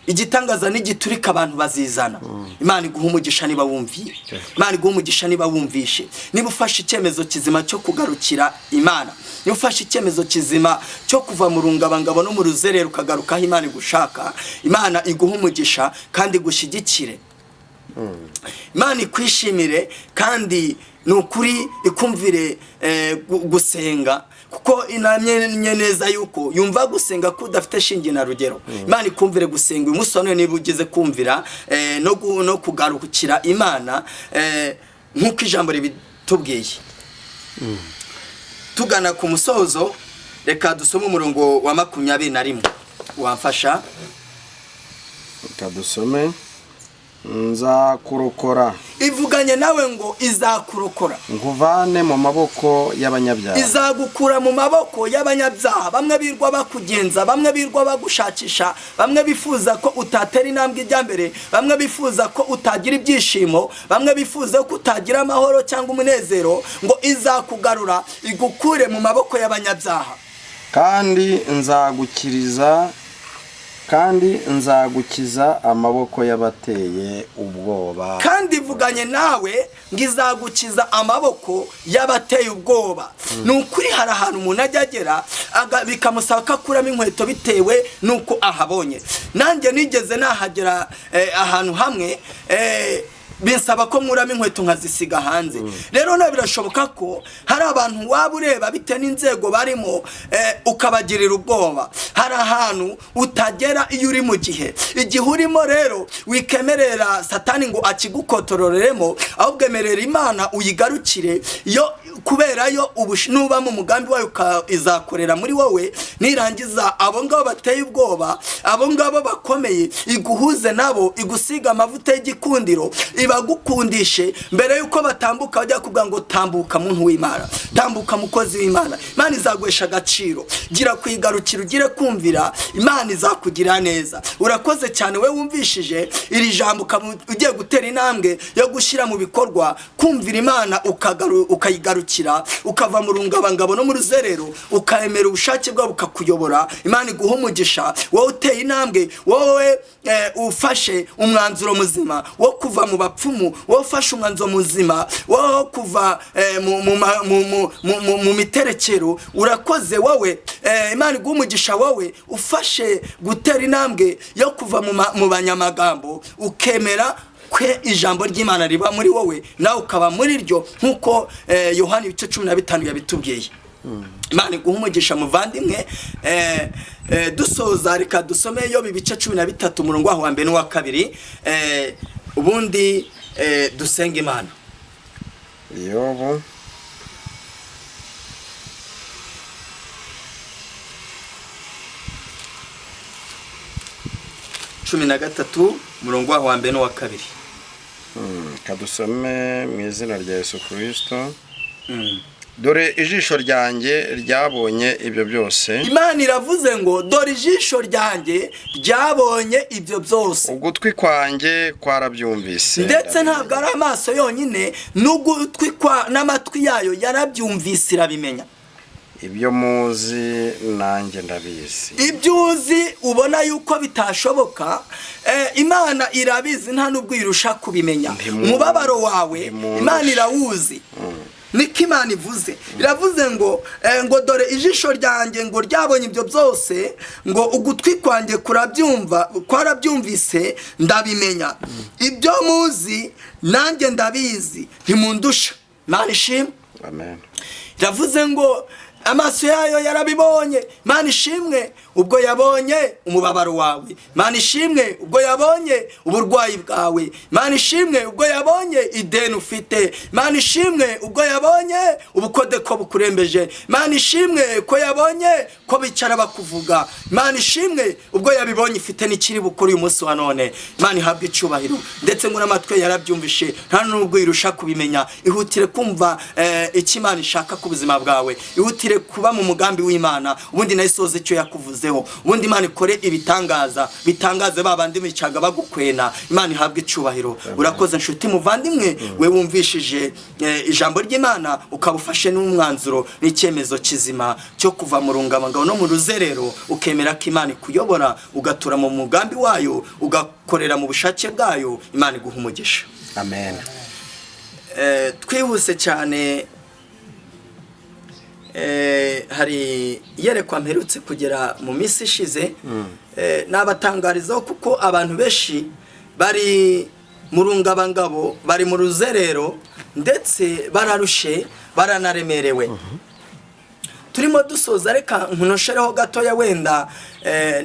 Igitangaza n'igiturika abantu bazizana. Imana iguha umugisha niba wumviye, Imana iguha umugisha niba wumvishe, niba ufashe icyemezo kizima cyo kugarukira Imana, niba ufashe icyemezo kizima cyo kuva mu rungabangabo no mu ruzerero ukagaruka aho Imana igushaka. Imana iguha umugisha kandi igushyigikire. Imana ikwishimire kandi ni ukuri ikumvire gusenga, kuko inamye neza yuko yumva gusenga ko udafite shinge na rugero. Imana ikumvire gusenga uyu munsi wa none niba ugeze kumvira no kugarukira Imana nk'uko ijambo ribitubwiye. Tugana ku musozo, reka dusome umurongo wa 21. Wamfasha? Reka dusome. Nzakurokora. Ivuganye nawe ngo izakurokora, nkuvane mu maboko y'abanyabyaha. Izagukura mu maboko y'abanyabyaha. Bamwe birwa bakugenza, bamwe birwa bagushakisha, bamwe bifuza ko utatera intambwe ijya mbere, bamwe bifuza ko utagira ibyishimo, bamwe bifuza ko utagira amahoro cyangwa umunezero. Ngo izakugarura igukure mu maboko y'abanyabyaha. Kandi nzagukiriza, kandi nzagukiza amaboko y'abateye ubwoba. Kandi ivuganye nawe ngo izagukiza amaboko y'abateye ubwoba. Ni ukuri hari ahantu umuntu ajya agera bikamusaba ko akuramo inkweto bitewe n'uko ahabonye. Nanjye nigeze nahagera ahantu hamwe, binsaba ko nkuramo inkweto nkazisiga hanze. Rero nawe birashoboka ko hari abantu waba ureba bitewe n'inzego barimo, ukabagirira ubwoba. Hari ahantu utagera iyo uri mu gihe, igihe urimo rero wikemerera Satani ngo akigukotororeremo, ahubwo emerera Imana uyigarukire yo, kubera yo nuba mu mugambi wayo izakorera muri wowe. Nirangiza abo ngabo bateye ubwoba, abo ngabo bakomeye, iguhuze nabo, igusiga amavuta y'igikundiro, ibagukundishe mbere yuko batambuka bajya kuvuga ngo tambuka muntu w'Imana, tambuka mukozi w'Imana. Imana izaguhesha agaciro. Gira kwigarukira, ugire kumvira, Imana izakugira neza. Urakoze cyane we wumvishije iri jambo, ukaba ugiye gutera intambwe yo gushyira mu bikorwa kumvira Imana, ukayigarukira, ukava mu rungabangabo no mu ruzerero, ukemera ubushake bwawe bukakuyobora. Imana iguha umugisha wowe uteye intambwe, wowe ufashe umwanzuro muzima wo kuva mu bapfumu, wowe ufashe umwanzuro muzima wo kuva mu miterekero. Urakoze wowe, Imana iguha umugisha wowe ufashe gutera intambwe yo kuva mu banyamagambo, ukemera kwe ijambo ry'Imana riba muri wowe nawe ukaba muri ryo, nk'uko Yohani ibice 15 yabitubwiye. Imana iguha umugisha muvandimwe. Dusoza reka dusome Yobu ibice 13 umurongo waho wa mbere n'uwa kabiri, ubundi dusenge Imana. Yobu 13 umurongo waho wa mbere n'uwa kabiri. Kadusome mu izina rya Yesu Kristo. Dore ijisho ryanjye ryabonye ibyo byose. Imana iravuze ngo dore ijisho ryanjye ryabonye ibyo byose, ugutwi kwanjye kwarabyumvise. Ndetse ntabwo ari amaso yonyine, n'ugutwi n'amatwi yayo yarabyumvise irabimenya. Ibyo muzi nanjye ndabizi. Ibyo uzi ubona yuko bitashoboka, Imana irabizi, nta n'ubwo irusha kubimenya. Umubabaro wawe Ntimundusha. Imana irawuzi. Niko Imana ivuze, iravuze ngo ngo dore ijisho ryanjye ngo ryabonye ibyo byose, ngo ugutwi kwanjye kurabyumva, kwarabyumvise, ndabimenya. Ibyo muzi nanjye ndabizi, ntimundusha. Imana ishimwe. Amen. Iravuze ngo amaso yayo yarabibonye. Imana ishimwe ubwo yabonye umubabaro wawe. Imana ishimwe ubwo yabonye uburwayi bwawe. Imana ishimwe ubwo yabonye ideni ufite. Imana ishimwe ubwo yabonye ubukode ko bukurembeje. Imana ishimwe ko yabonye ko bicara bakuvuga. Imana ishimwe ubwo yabibonye, ifite n'ikiri bukore uyu munsi wa none. Imana ihabwe icyubahiro. Ndetse ngo n'amatwi yarabyumvishe, nta nubwo irusha kubimenya. Ihutire kumva icyo Imana ishaka ku buzima bwawe, ihutire kuba mu mugambi w'Imana, ubundi nayo isoze icyo yakuvuzeho, ubundi Imana ikore ibitangaza, bitangaze ba bandi bicaga bagukwena. Imana ihabwe icyubahiro. Urakoze nshuti muvandimwe, we wumvishije ijambo ry'Imana, ukaba ufashe n'umwanzuro n'icyemezo kizima cyo kuva mu rungabangabo no mu ruzerero, ukemera ko Imana ikuyobora, ugatura mu mugambi wayo, ugakorera mu bushake bwayo. Imana iguha umugisha. Amen. Twihuse cyane, hari iyerekwa mperutse kugera mu minsi ishize, nabatangarizaho, kuko abantu benshi bari mu rungabangabo, bari mu ruzerero, ndetse bararushe, baranaremerewe. Turimo dusoza, reka nkunoshereho gatoya, wenda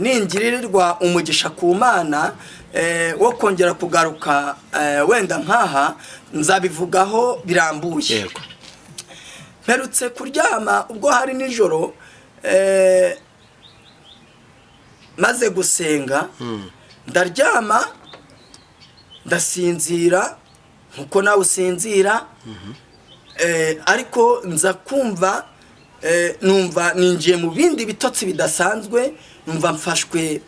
ningirirwa umugisha ku Mana wo kongera kugaruka, wenda nkaha nzabivugaho birambuye. Mperutse kuryama ubwo hari nijoro, maze gusenga ndaryama, ndasinzira nkuko nawe usinzira, ariko nza kumva, numva ninjiye mu bindi bitotsi bidasanzwe, numva mfashwe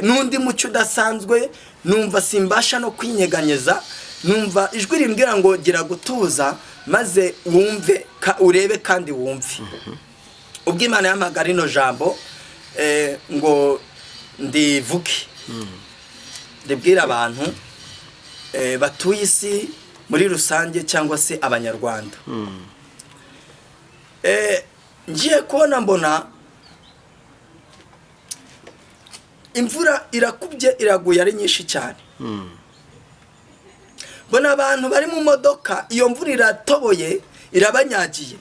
n'undi mucyo udasanzwe, numva simbasha no kwinyeganyeza, numva ijwi rimbwira ngo gira gutuza maze wumve, urebe kandi wumve. Ubwo Imana yampagara rino jambo ngo ndivuge, ndibwire abantu batuye isi muri rusange cyangwa se Abanyarwanda. Ngiye kubona mbona imvura irakubye, iraguye ari nyinshi cyane. Mbona abantu bari mu modoka, iyo mvura iratoboye, irabanyagiye.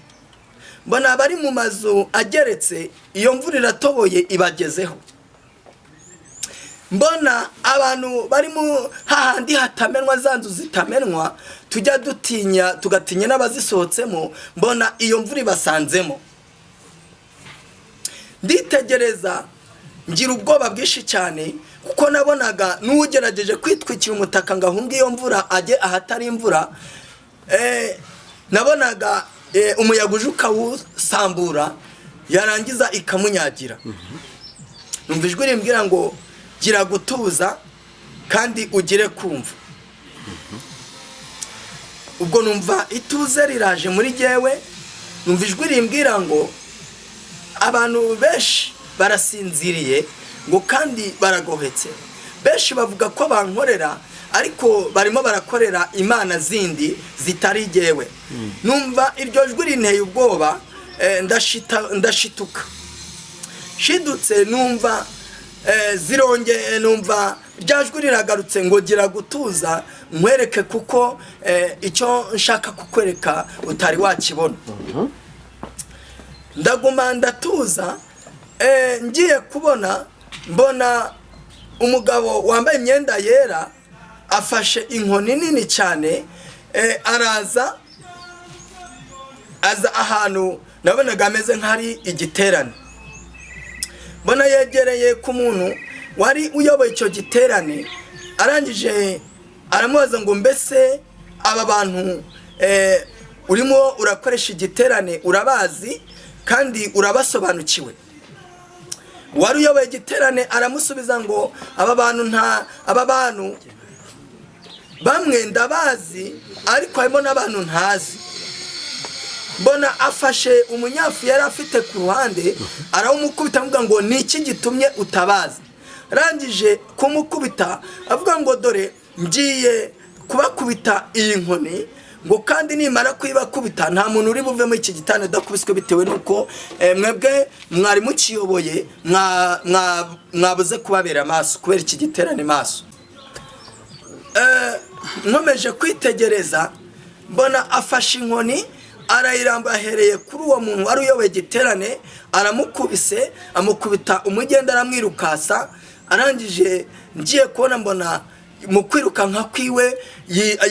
Mbona abari mu mazu ageretse, iyo mvura iratoboye, ibagezeho. Mbona abantu bari mu hahandi hatamenwa, za nzu zitamenwa tujya dutinya, tugatinya n'abazisohotsemo, mbona iyo mvura ibasanzemo. Nditegereza, ngira ubwoba bwinshi cyane, kuko nabonaga n'ugerageje kwitwikira umutaka ngo ahunge iyo mvura ajye ahatari imvura, nabonaga umuyaga uje ukawusambura, yarangiza ikamunyagira. Numva ijwi rimbwira ngo gira gutuza kandi ugire kumva. Ubwo numva ituze riraje muri jyewe, numva ijwi rimbwira ngo abantu benshi barasinziriye, ngo kandi baragohetse. Benshi bavuga ko bankorera, ariko barimo barakorera imana zindi zitari jyewe. Numva iryo jwi rinteye ubwoba, ndashituka. Shidutse numva zirongeye, numva rya jwi riragarutse ngo gira gutuza nkwereke, kuko icyo nshaka kukwereka utari wakibona. Ndaguma ndatuza, ngiye kubona mbona umugabo wambaye imyenda yera afashe inkoni nini cyane, araza, aza ahantu nabonaga ameze nk'ari igiterane. Mbona yegereye ku muntu wari uyoboye icyo giterane, arangije aramubaza ngo mbese aba bantu urimo urakoresha igiterane urabazi kandi urabasobanukiwe? Wari uyoboye igiterane aramusubiza ngo aba bantu nta aba bantu bamwe ndabazi, ariko harimo n'abantu ntazi. Mbona afashe umunyafu yari afite ku ruhande, arawumukubita, avuga ngo: "Ni iki gitumye utabaza?" Arangije kumukubita avuga ngo: "Dore ngiye kubakubita iyi nkoni," ngo "kandi nimara kuyibakubita nta muntu uri buve muri iki gitanda udakubiswe, bitewe n'uko mwebwe mwari mukiyoboye mwabuze kubabera amaso kubera iki giterane maso." Nkomeje kwitegereza, mbona afashe inkoni arayiramba, ahereye kuri uwo muntu wari uyoboye igiterane, aramukubise, amukubita umugenda, aramwirukasa. Arangije ngiye kubona, mbona mu kwirukanka kwiwe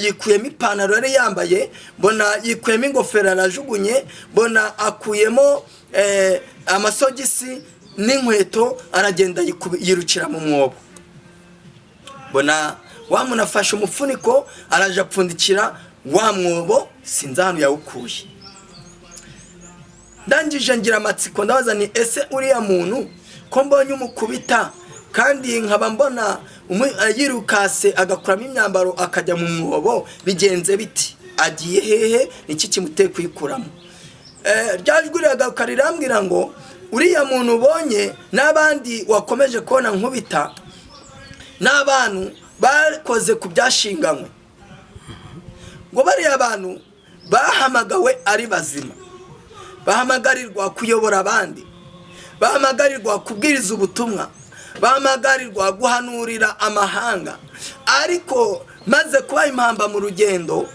yikuyemo ipantaro yari yambaye, mbona yikuyemo ingofero arajugunye, mbona akuyemo amasogisi n'inkweto, aragenda yirukira mu mwobo. Mbona wa muntu afashe umufuniko, araje apfundikira wa mwobo, sinzi ahantu yawukuye. Ndangije ngira amatsiko, ndabaza ni: "Ese uriya muntu ko mbonye umukubita, kandi nkaba mbona yirukase agakuramo imyambaro akajya mu mwobo, bigenze biti? Agiye hehe? Niki kimuteye kuyikuramo?" Rya jwi riragaruka rirambwira ngo: "Uriya muntu ubonye n'abandi wakomeje kubona nkubita n'abantu bakoze ku byashinganywe." Ngo bariya bantu bahamagawe ari bazima, bahamagarirwa kuyobora abandi, bahamagarirwa kubwiriza ubutumwa, bahamagarirwa guhanurira amahanga, ariko maze kubaha impamba mu rugendo,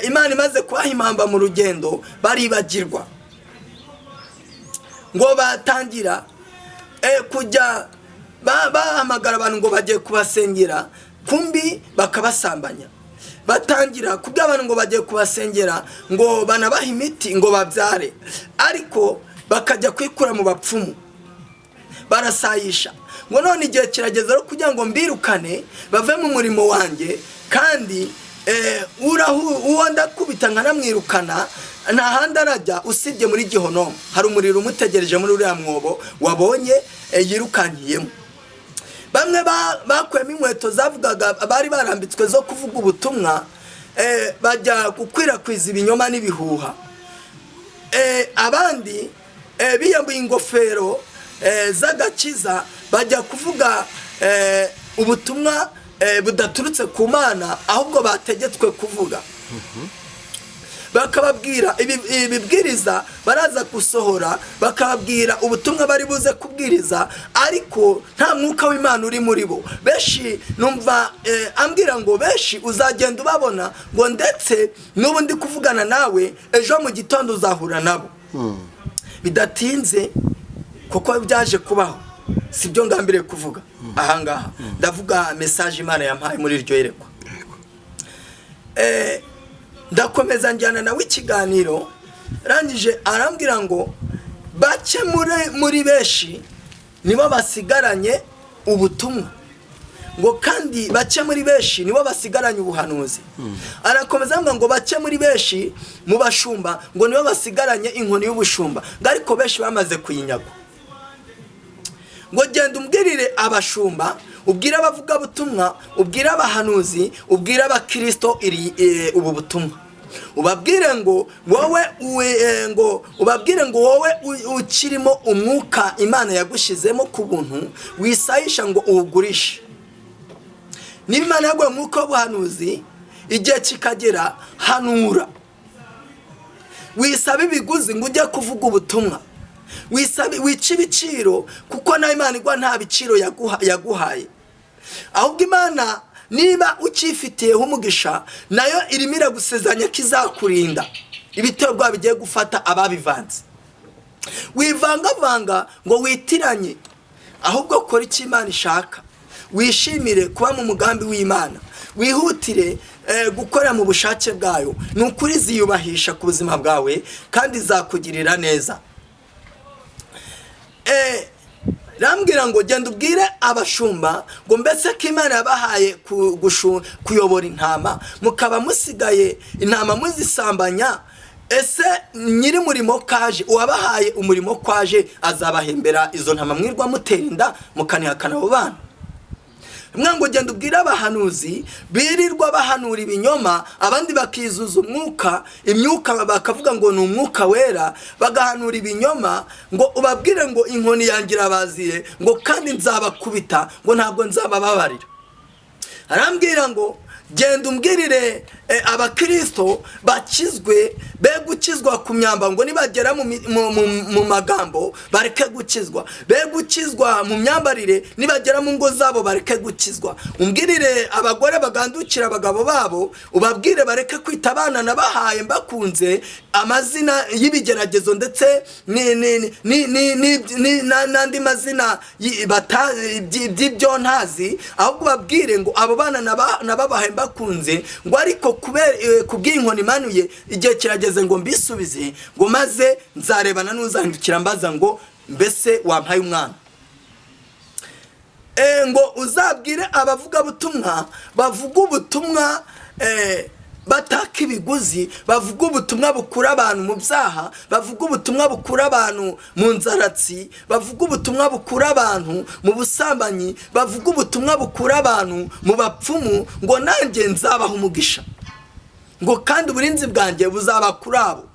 Imana imaze kubaha impamba mu rugendo, baribagirwa. Ngo batangira kujya bahamagara abantu ngo bagiye kubasengera, kumbi bakabasambanya. Batangira kubwira abantu ngo bagiye kubasengera, ngo banabahe imiti ngo babyare, ariko bakajya kwikura mu bapfumu, barasayisha. Ngo none igihe kirageze rero kugira ngo mbirukane bave mu murimo wanjye, kandi uwo ndakubita nkanamwirukana nta handi arajya usibye muri gihonomu. Hari umuriro umutegereje muri uriya mwobo wabonye yirukankiyemo. Bamwe bakuyemo inkweto zavugaga bari barambitswe zo kuvuga ubutumwa, bajya gukwirakwiza ibinyoma n'ibihuha. Abandi biyambuye ingofero z'agakiza, bajya kuvuga ubutumwa budaturutse ku Mana, ahubwo bategetswe kuvuga, bakababwira ibibwiriza baraza gusohora, bakababwira ubutumwa bari buze kubwiriza, ariko nta mwuka w'Imana uri muri bo. Benshi numva ambwira ngo benshi uzagenda ubabona, ngo ndetse n'ubu ndi kuvugana nawe, ejo mu gitondo uzahura nabo bidatinze, kuko byaje kubaho. Si byo ngambiriye kuvuga ahangaha, ndavuga message Imana yampaye muri iryo yerekwa. Ndakomeza njyana nawe ikiganiro, rangije arambwira ngo bake muri benshi nibo basigaranye ubutumwa, ngo kandi bake muri benshi nibo basigaranye ubuhanuzi. Arakomeza avuga ngo bake muri benshi mu bashumba ngo nibo basigaranye inkoni y'ubushumba, ngo ariko benshi bamaze kuyinyagwa. Ngo genda umbwirire abashumba, ubwire abavugabutumwa, ubwire abahanuzi, ubwire abakirisito ubu butumwa, ubabwire ngo wowe ngo ubabwire ngo wowe ukirimo umwuka Imana yagushyizemo ku buntu, wisayisha ngo uwugurishe. Niba Imana yaguye umwuka w'ubuhanuzi, igihe kikagera, hanura. Wisaba ibiguzi ngo ujye kuvuga ubutumwa, wica ibiciro, kuko nawe Imana igwa nta biciro yaguhaye. Ahubwo Imana niba ukifitiyeho umugisha, nayo irimo iragusezeranya ko izakurinda ibitero bigiye gufata ababivanze. Wivangavanga ngo witiranye, ahubwo kora icyo Imana ishaka, wishimire kuba mu mugambi w'Imana, wihutire gukora mu bushake bwayo. Ni ukuri ziyubahisha ku buzima bwawe kandi izakugirira neza. Rambwira ngo genda ubwire abashumba ngo mbese ko Imana yabahaye kuyobora intama, mukaba musigaye intama muzisambanya, ese nyiri murimo kaje, uwabahaye umurimo kwaje, azabahembera izo ntama mwirwa mutera inda mukanihakana abo bana? Mwa ngo genda ubwire abahanuzi birirwa bahanura ibinyoma, abandi bakizuza umwuka, imyuka bakavuga ngo ni umwuka wera, bagahanura ibinyoma, ngo ubabwire ngo inkoni yanjye irabaziye, ngo kandi nzabakubita, ngo ntabwo nzabababarira. Arambwira ngo genda umbwirire abakirisito bakizwe, be gukizwa ku myambaro, ngo nibagera mu magambo bareke gukizwa, be gukizwa mu myambarire, nibagera mu ngo zabo bareke gukizwa. Umbwirire abagore bagandukira abagabo babo, ubabwire bareke kwita abana nabahaye mbakunze amazina y'ibigeragezo ndetse n'andi mazina by'ibyo ntazi, ahubwo ubabwire ngo abo bana nababahaye mbakunze, ngo ariko kubw'inkoni imanuye igihe kirageze ngo mbisubize, ngo maze nzarebana n'uzahindukira mbaza ngo mbese wampaye umwana. Ngo uzabwire abavugabutumwa bavuga ubutumwa bataka ibiguzi, bavuga ubutumwa bukura abantu mu byaha, bavuga ubutumwa bukura abantu mu nzaratsi, bavuga ubutumwa bukura abantu mu busambanyi, bavuga ubutumwa bukura abantu mu bapfumu, ngo nanjye nzabaha umugisha, ngo kandi uburinzi bwanjye buzaba kuri abo.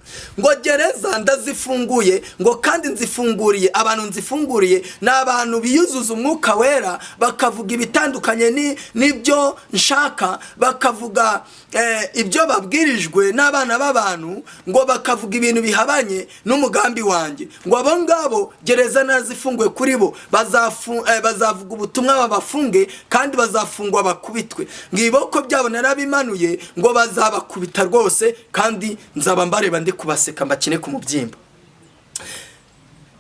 Ngo gereza ndazifunguye, ngo kandi nzifunguriye abantu, nzifunguriye ni abantu biyuzuza umwuka wera, bakavuga ibitandukanye n'ibyo nshaka, bakavuga ibyo babwirijwe n'abana b'abantu, ngo bakavuga ibintu bihabanye n'umugambi wanjye. Ngo abo ngabo gereza nazifunguye kuri bo, bazavuga ubutumwa babafunge, kandi bazafungwa bakubitwe. Ngo iboko byabo narabimanuye, ngo bazabakubita rwose, kandi nzaba mbareba ndi kubaseka mbakine ku mubyimba.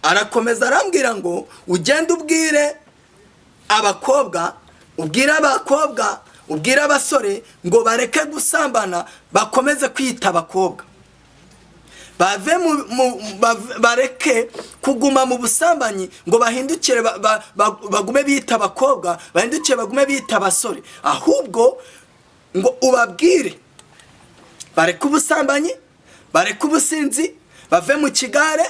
Arakomeza arambwira ngo ugende ubwire abakobwa, ubwire abakobwa, ubwire abasore ngo bareke gusambana, bakomeze kwita abakobwa, bave bareke kuguma mu busambanyi, ngo bahindukire bagume bita abakobwa, bahindukire bagume bita abasore, ahubwo ngo ubabwire bareke ubusambanyi, bareke ubusinzi, bave mu kigare,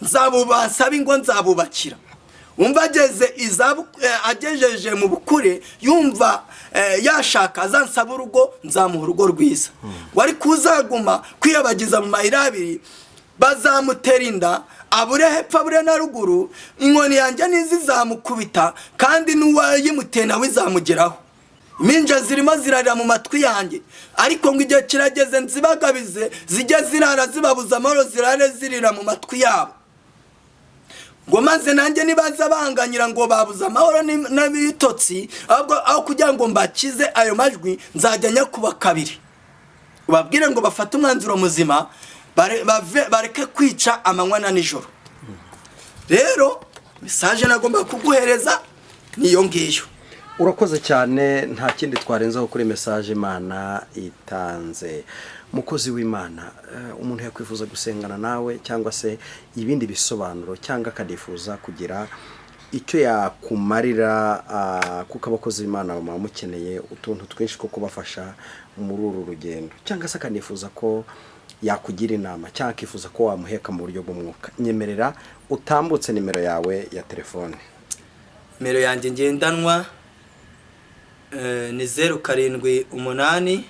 nzabubasabe ngo nzabubakira. Wumva ageze agejeje mu bukure, yumva yashaka azansaba urugo, nzamuha urugo rwiza. Wari kuzaguma kwiyabagiza mu mayira abiri, bazamutera inda, abure hepfo abure na ruguru, inkoni yanjye ntizizamukubita, kandi n'uwayimuteye nawe izamugeraho. Impinja zirimo zirarira mu matwi yanjye, ariko ngo igihe kirageze nzibagabize, zijye zirara zibabuza amahoro, zirare zirira mu matwi yabo. Ngo maze nanjye nibaza banganyira ngo babuze amahoro n'ibitotsi, ahubwo aho kugira ngo mbakize ayo majwi, nzajya nyakuba kabiri. Ubabwire ngo bafate umwanzuro muzima, bareke kwica amanywa na nijoro. Rero message nagomba kuguhereza niyo ngiyo. Urakoze cyane, nta kindi twarenzaho kuri message Imana itanze. Mukozi w'Imana, umuntu yakwifuza gusengana nawe cyangwa se ibindi bisobanuro, cyangwa akanifuza kugira icyo yakumarira, kuko abakozi b'Imana baba mukeneye utuntu twinshi two kubafasha muri uru rugendo, cyangwa se akanifuza ko yakugira inama, cyangwa akifuza ko wamuheka mu buryo bw'umwuka, nyemerera utambutse nimero yawe ya telefone. Nimero yanjye ngendanwa ni 078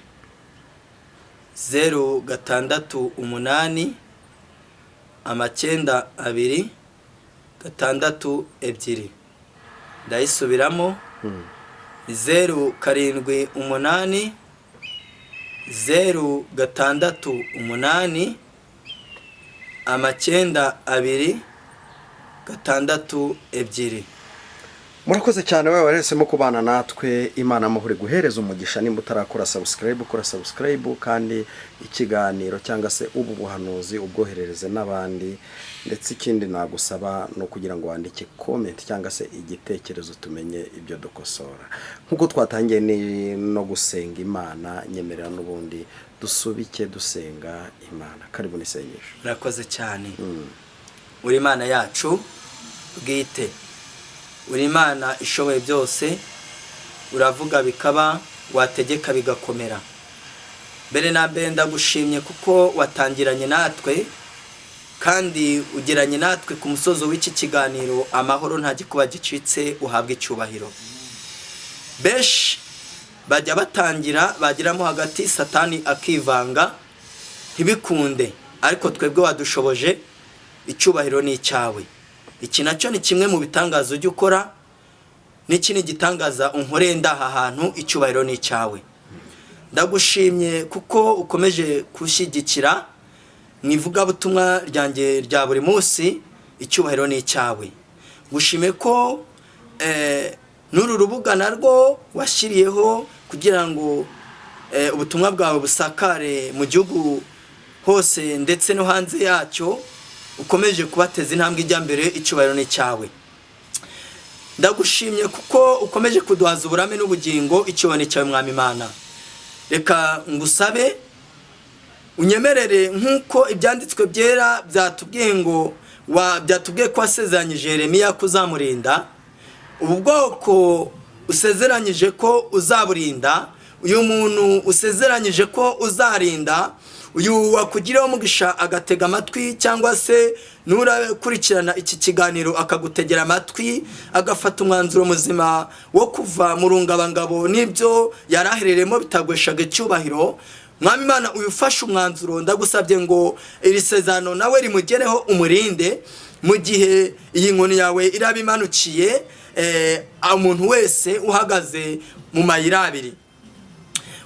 068 92 62. Ndayisubiramo, ni 078 068 92 62. Murakoze cyane wowe wahisemo kubana natwe. Imana amahoro guhereza umugisha. Nimba utarakora subscribe, kora subscribe, kandi ikiganiro cyangwa se ubu buhanuzi ubwoherereze n'abandi. Ndetse ikindi nagusaba ni ukugira ngo wandike comment cyangwa se igitekerezo, tumenye ibyo dukosora. Nk'uko twatangiye no gusenga Imana, nyemerera n'ubundi dusubike dusenga Imana. Karibu n'isengesho. Murakoze cyane. Uri Imana yacu bwite, uri Imana ishoboye byose, uravuga bikaba, wategeka bigakomera. Mbere na mbere ndagushimye kuko watangiranye natwe kandi ugeranye natwe ku musozo w'iki kiganiro amahoro, nta gikuba gicitse, uhabwe icyubahiro. Benshi bajya batangira, bageramo hagati Satani akivanga ntibikunde, ariko twebwe wadushoboje, icyubahiro ni icyawe. Iki nacyo ni kimwe mu bitangaza ujya ukora, n'iki ni igitangaza unkoreye ndaha hantu, icyubahiro ni icyawe. Ndagushimye kuko ukomeje gushyigikira mu ivugabutumwa ryanjye rya buri munsi, icyubahiro ni icyawe. Gushime ko n'uru rubuga narwo washyiriyeho kugira ngo ubutumwa bwawe busakare mu gihugu hose ndetse no hanze yacyo, ukomeje kubateza intambwe ijya mbere, icyubahiro ni icyawe. Ndagushimye kuko ukomeje kuduhaza uburame n'ubugingo, icyubahiro ni icyawe, Mwami Imana. Reka ngusabe unyemerere, nk'uko ibyanditswe byera byatubwiye ngo byatubwiye ko wasezeranyije Yeremiya ko uzamurinda. Ubu bwoko usezeranyije ko uzaburinda, uyu muntu usezeranyije ko uzarinda, uyu wakugiriyeho umugisha agatega amatwi, cyangwa se nurakurikirana iki kiganiro akagutegera amatwi, agafata umwanzuro muzima wo kuva mu rungabangabo n'ibyo yari aherereyemo bitagweshaga icyubahiro. Mwami Imana, uyu ufashe umwanzuro, ndagusabye ngo iri sezerano nawe rimugereho, umurinde mu gihe iyi nkoni yawe iraba imanukiye umuntu wese uhagaze mu mayira abiri.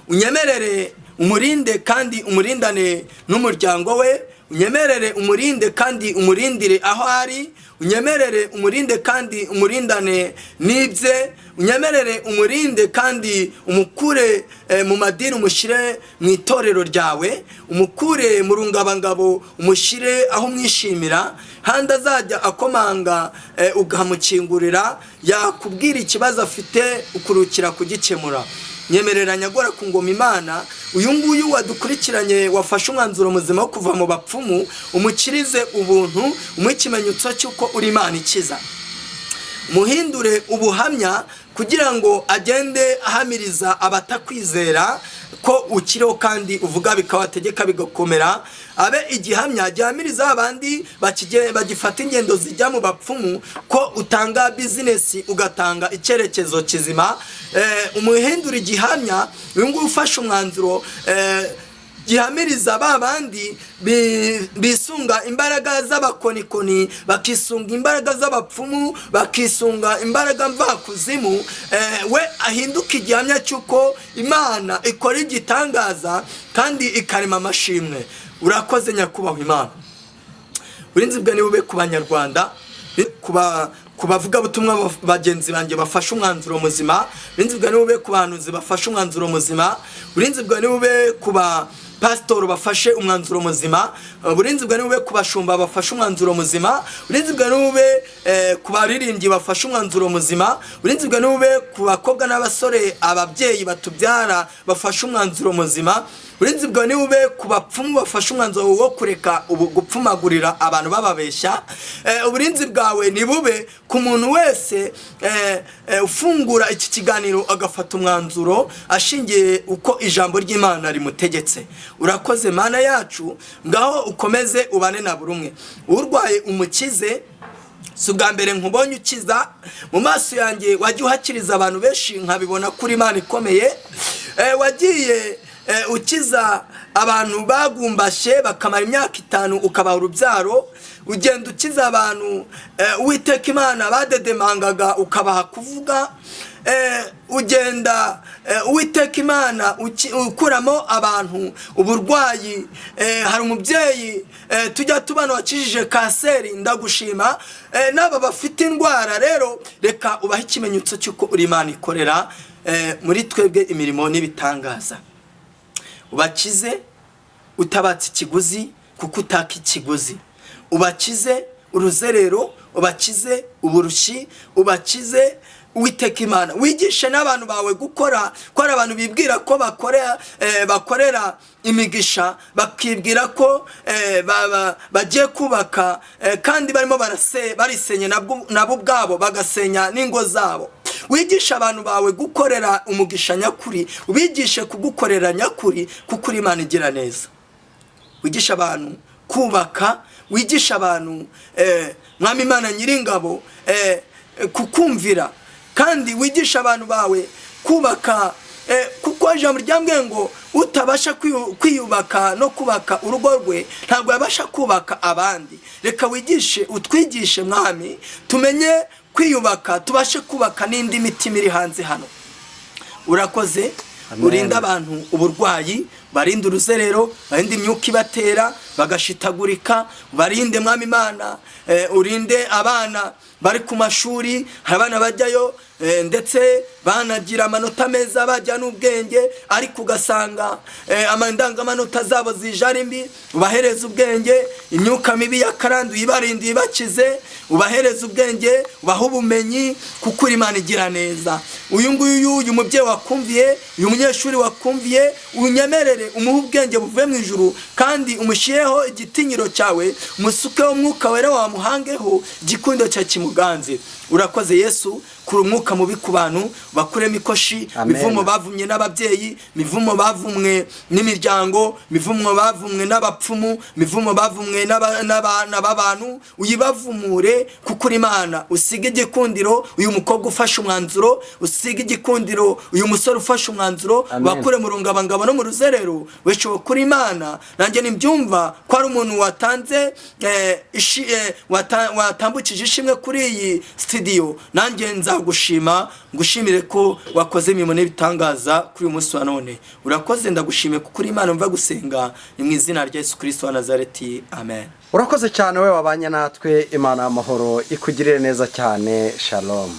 Unyemerere umurinde kandi umurindane n'umuryango we, unyemerere umurinde kandi umurindire aho ari, unyemerere umurinde kandi umurindane n'ibye, unyemerere umurinde kandi umukure mu madini umushyire mu itorero ryawe, umukure mu rungabangabo umushyire aho umwishimira, handi azajya akomanga ukamukingurira, yakubwira ikibazo afite ukurukira kugikemura. Nyemerera nyagora ku ngoma Imana, uyu nguyu wadukurikiranye wafashe umwanzuro muzima wo kuva mu bapfumu, umukirize ubuntu, umuhe ikimenyetso cy'uko uri Imana ikiza, muhindure ubuhamya kugira ngo agende ahamiriza abatakwizera ko ukiriho kandi uvuga bikabategeka bigakomera, abe igihamya gihamiriza abandi bagifata ingendo zijya mu bapfumu ko utanga bizinesi, ugatanga icyerekezo kizima. Umuhindure igihamya uyu nguyu ufashe umwanzuro, gihamiriza ba bandi bisunga imbaraga z'abakonikoni, bakisunga imbaraga z'abapfumu, bakisunga imbaraga mvakuzimu, we ahinduka igihamya cy'uko Imana ikora igitangaza kandi ikarema amashimwe. Urakoze nyakubahwa Imana. Uburinzi bwe bube ku Banyarwanda, ku bavugabutumwa bagenzi banjye bafashe umwanzuro muzima. Uburinzi bwawe bube ku bahanuzi bafashe umwanzuro muzima. Uburinzi bwawe bube ku ba pasitori bafashe umwanzuro muzima. Uburinzi bwawe bube ku bashumba bafashe umwanzuro muzima. Uburinzi bwawe bube ku baririmbyi bafashe umwanzuro muzima. Uburinzi bwawe bube ku bakobwa n'abasore, ababyeyi batubyara bafashe umwanzuro muzima. Uburinzi bwawe bube ku bapfumu bafashe umwanzuro wo kureka ubu gupfumagurira abantu bababeshya. Uburinzi bwawe ni bube ku muntu wese ufungura iki kiganiro agafata umwanzuro ashingiye uko ijambo ry'Imana rimutegetse. Urakoze Mana yacu, ngaho ukomeze ubane na buri umwe. Urwaye umukize. Si ubwa mbere nkubonye ukiza, mu maso yanjye wajya uhakiriza abantu benshi nkabibona kuri Imana ikomeye. Wagiye ukiza abantu bagumbashye bakamara imyaka 5 ukabaha urubyaro, ugenda ukiza abantu Uwiteka Imana badedemangaga ukabaha kuvuga, ugenda Uwiteka Imana ukuramo abantu uburwayi. Hari umubyeyi tujya tubana wakijije kanseri, ndagushima. N'aba bafite indwara rero, reka ubahe ikimenyetso cy'uko uri Imana ikorera muri twebwe imirimo n'ibitangaza. Ubakize utabatse ikiguzi, kuko utaka ikiguzi. Ubakize uruzerero, ubakize uburushyi, ubakize Uwiteka Imana. Wigishe n'abantu bawe gukora, ko hari abantu bibwira ko bakorera imigisha, bakibwira ko bagiye kubaka, kandi barimo barisenya nabo ubwabo, bagasenya n'ingo zabo. Wigishe abantu bawe gukorera umugisha nyakuri, ubigishe kugukorera nyakuri, kuko uri Imana igira neza. Wigishe abantu kubaka, wigishe abantu Mwami Imana nyiringabo kukumvira, kandi wigishe abantu bawe kubaka, kuko ijambo ryambwiye ngo utabasha kwiyubaka no kubaka urugo rwe ntabwo yabasha kubaka abandi. Reka wigishe, utwigishe Mwami, tumenye kwiyubaka, tubashe kubaka n'indi mitima iri hanze hano. Urakoze. Amen. Urinde abantu uburwayi, barinde uruzerero, barinde imyuka ibatera bagashitagurika, barinde Mwami Imana, urinde abana bari ku mashuri. Hari abana bajyayo, ndetse banagira amanota meza, bajya n'ubwenge, ariko ugasanga indangamanota zabo zije ari mbi. Ubahereze ubwenge, imyuka mibi yakaranduye ibarinde, ibakize. Ubahereze ubwenge, ubahe ubumenyi, kuko uri Imana igira neza. Uyu nguyu, uyu mubyeyi wakumviye, uyu munyeshuri wakumviye, unyemerere umuhe ubwenge buvuye mu ijuru, kandi umushyireho igitinyiro cyawe, umusukeho umwuka wera, wamuhangeho igikundo cyawe kimuganze. Urakoze Yesu. Kura umwuka mubi ku bantu, bakuremo ikoshi, Amen. mivumo bavumye n'ababyeyi, mivumo bavumwe n'imiryango, mivumo bavumwe n'abapfumu, mivumo bavumwe n'abana b'abantu, uyibavumure kuko uri Imana. Usige igikundiro uyu mukobwa ufashe umwanzuro, usige igikundiro uyu musore ufashe umwanzuro. Amen. Bakure mu rungabangabo no mu ruzerero weshowe kuri Imana. Nanjye nimbyumva ko ari umuntu watanze watambukije ishimwe kuri iyi studio, nanjye nzagushima, ngushimire ko wakoze imirimo n'ibitangaza kuri uyu munsi wa none. Urakoze, ndagushimiye kuko uri Imana mva gusenga. Ni mu izina rya Yesu Kristo wa Nazareti, amen. Urakoze cyane wowe wabanye natwe. Imana y'amahoro ikugirire neza cyane. Shalom.